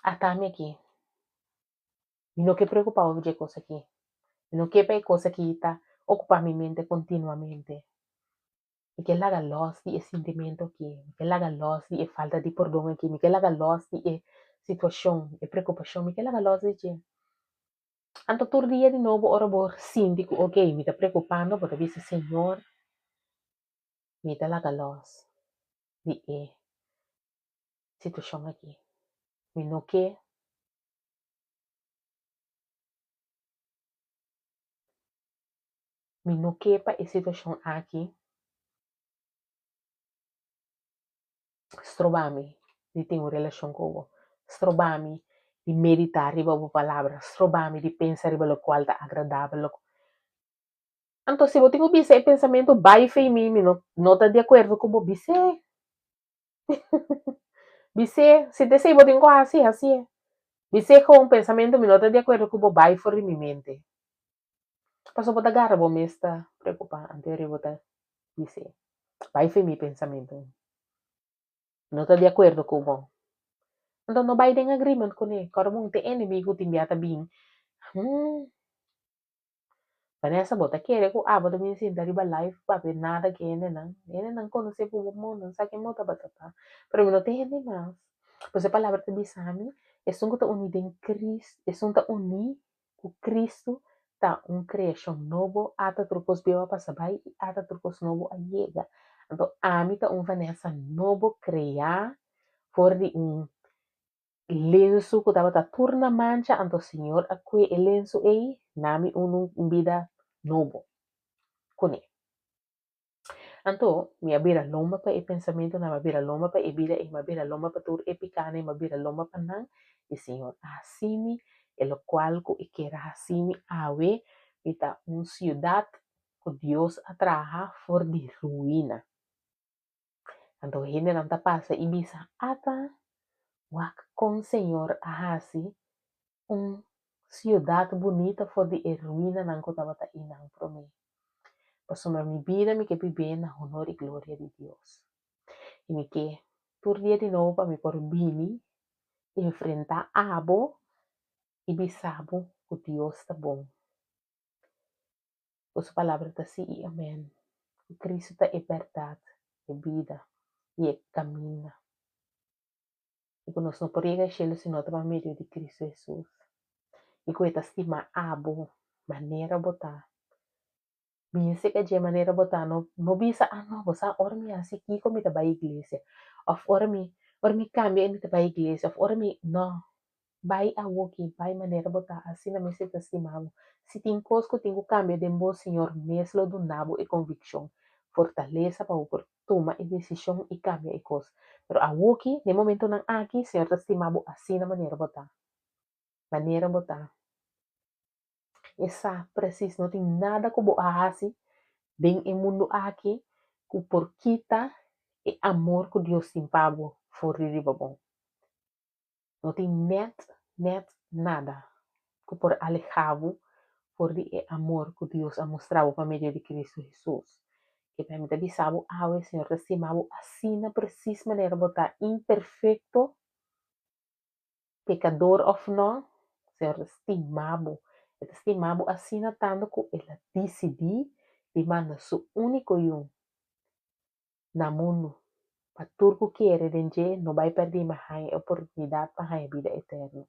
ata mi aki. Mi no ke preokupá over dje kos aki. Mi no ke pa e kos aki ta okupá mi mente kontinuamente. Mi ke laga lòs di e sintimentu aki, mi ke laga lòs di e falta di pordon aki, mi ke laga lòs di e situashon, e preokupashon, mi ke laga lòs di dje. Anto tur dia di nobo ora bo sinti ku okey mi ta preokupando bo ta bisa Señor mi ta laga lòs di e situashon aki. Mi no ke. Mi no ke pa e situashon aki stroba mi di tin un relashon ku bo, stroba mi di meditá riba bo palabra, stroba mi di pensa riba lokual ta agradabel. Anto si bo tin ku bisa e pensamentu bai fei mi, mi no no ta di akuerdo ku bo, bis'é. Bis'é, si ta esei bo tin ku hasi, hasié. Bis'é kon pensamentu mi no ta di akuerdo ku bo bai for di mi mente. Pasobra bo ta gara bo mes ta preokupá, anto e bo ta bis'é, bai for di mi pensamentu. Mi no ta di akuerdo ku bo. Anto no bai den agreement kuné. Kòrda bon, te enemigu tin bia ta bin. Vanessa bo ta kere ku abo ta bin sinta riba live papia nada ku hendenan? Hendenan konosé ku bo mon, nan sa ken bo tabata ta. Pero mi no tin hende mas. Pues e palabra ta bisa mi, esun ku ta uní den Kris, esun ta uní ku Kristu ta un kreashon nobo, ata tur kos bieu a pasa bai i ata tur kos nobo a yega. Anto ami ta un Vanessa nobo kreá for di un lensu ku tabata tur na mancha, anto Señor a kue e lensu ei na mi unu un bida nobo kuné. Anto mi a bira lomba pa e pensamentunan, mi a bira lomba pa e bida ei, mi a bira lomba pa tur e pikánan, mi a bira lomba pa nan, i Señor a hasi mi e lokual ku e kier a hasi mi awe, mi ta un siudat ku Dios a traha for di ruina. Anto hendenan ta pasa i bisa, Ata, wak kon Señor a hasi un siudat bunita for di e ruinanan ku tabata einan promé. Pasobra mi bida mi ke bib'é na honor i gloria di Dios. I mi ke tur dia di nobo pa mi por bini enfrentá abo i bisa bo ku Dios ta bon. Ku su palabra ta sí i amèn. Ku Kristu ta e bèrdat, e bida i e kaminda. I ku nos no por yega e shelu si no ta pa medio di Kristu Hesus. I ku e ta stima abo manera bo ta. Bin seka dje manera bo ta. No no bisa, ah no, bo sa ora mi hasi kiko mi ta bai iglesia. Òf ora mi ora mi kambia mi ta bai iglesia. Òf ora mi, no. Bai awoki, bai manera bo ta, asina mester ta stima bo. Si tin kos ku tin ku kambia den bo, Señor mes lo duna bo e konvikshon, fortalesa pa bo por tuma e desishon i kambia e kos. Pero awoki, den momentonan aki, Señor ta stima bo asina manera bo ta. Manera bo ta. E sa presis, no tin nada ku bo a hasi den e mundu aki ku por kita e amor ku Dios tin pa bo for di riba bo. No tin nèt nèt nada ku por alehá bo for di e amor ku Dios a mustra bo pa medio di Kristu Hesus. Kepia mi ta bisa bo awe, Señor ta stima bo asina presis manera bo ta, imperfekto, pekador òf nò, Señor ta stima bo. E ta stima bo asina tantu ku el a disidí di manda su úniko Yu na mundu, pa tur ku kere den dje no bai pèrdí ma haña e oportunidat pa haña bida eterno.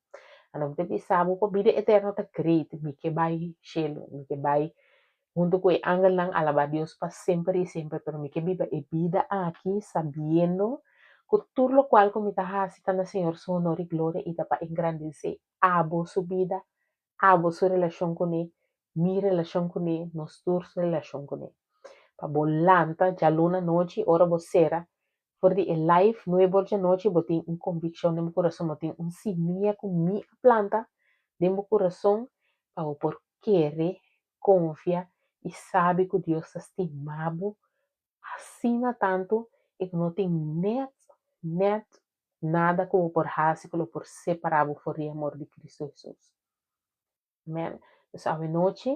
Anto mi ta bisa bo ku bida eterno ta great, mi ke bai shelu, mi ke bai huntu ku e angelnan alabá Dios pa semper i semper, pero mi ke biba e bida aki sabiendo ku tur lokual ku mi ta hasi ta na Señor su honor i gloria i ta pa engrandesé abo su bida, abo su relashon kuné, mi relashon kuné, nos tur su relashon kuné. Pa bo lanta djaluna nochi ora bo sera for di e live nuebe or djanochi bo tin un konvikshon den bo kurason, bo tin un simia ku mi a planta den bo kurason pa bo por kere, konfia i sabi ku Dios ta stima bo. asina tantu i ku no tin nèt nèt nada ku bo por hasi ku lo por separá bo for di e amor di Kristu Hesus. Amen. Dus awenochi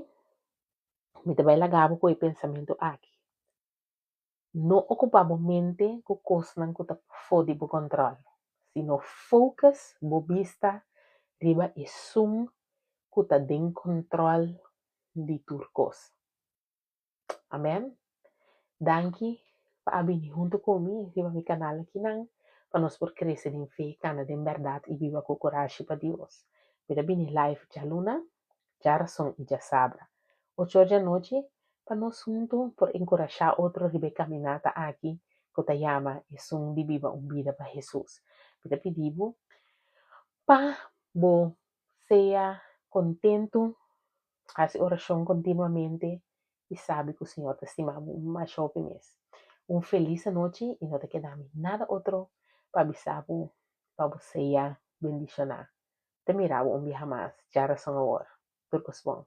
mi ta bai laga bo ku e pensamentu aki. No okupá bo mente ku kosnan ku ta pafó di bo kòntròl, sino focus bo bista riba esun ku ta den kòntròl di tur kos. Amèn. Danki pa a bini huntu ku mi riba mi kanal akinan pa nos por krese den fe, kana den bèrdat i biba ku kurashi pa Dios. Mi ta bini live djaluna, djarason i djasabra, ocho or djanochi, pa nos huntu por enkurashá otro riba e kaminata aki ku ta yama esun di biba un bida pa Hesus. Mi ta pidi bo pa bo sea kontentu. Hasi orashon kontinuamente i sabi ku Señor ta stima bo masha hopi mes. Un felis anochi i no ta keda mi nada otro pa bisa bo pa bo sea bendishoná. Ta mira bo un biaha mas djarason awor. Tur kos bon.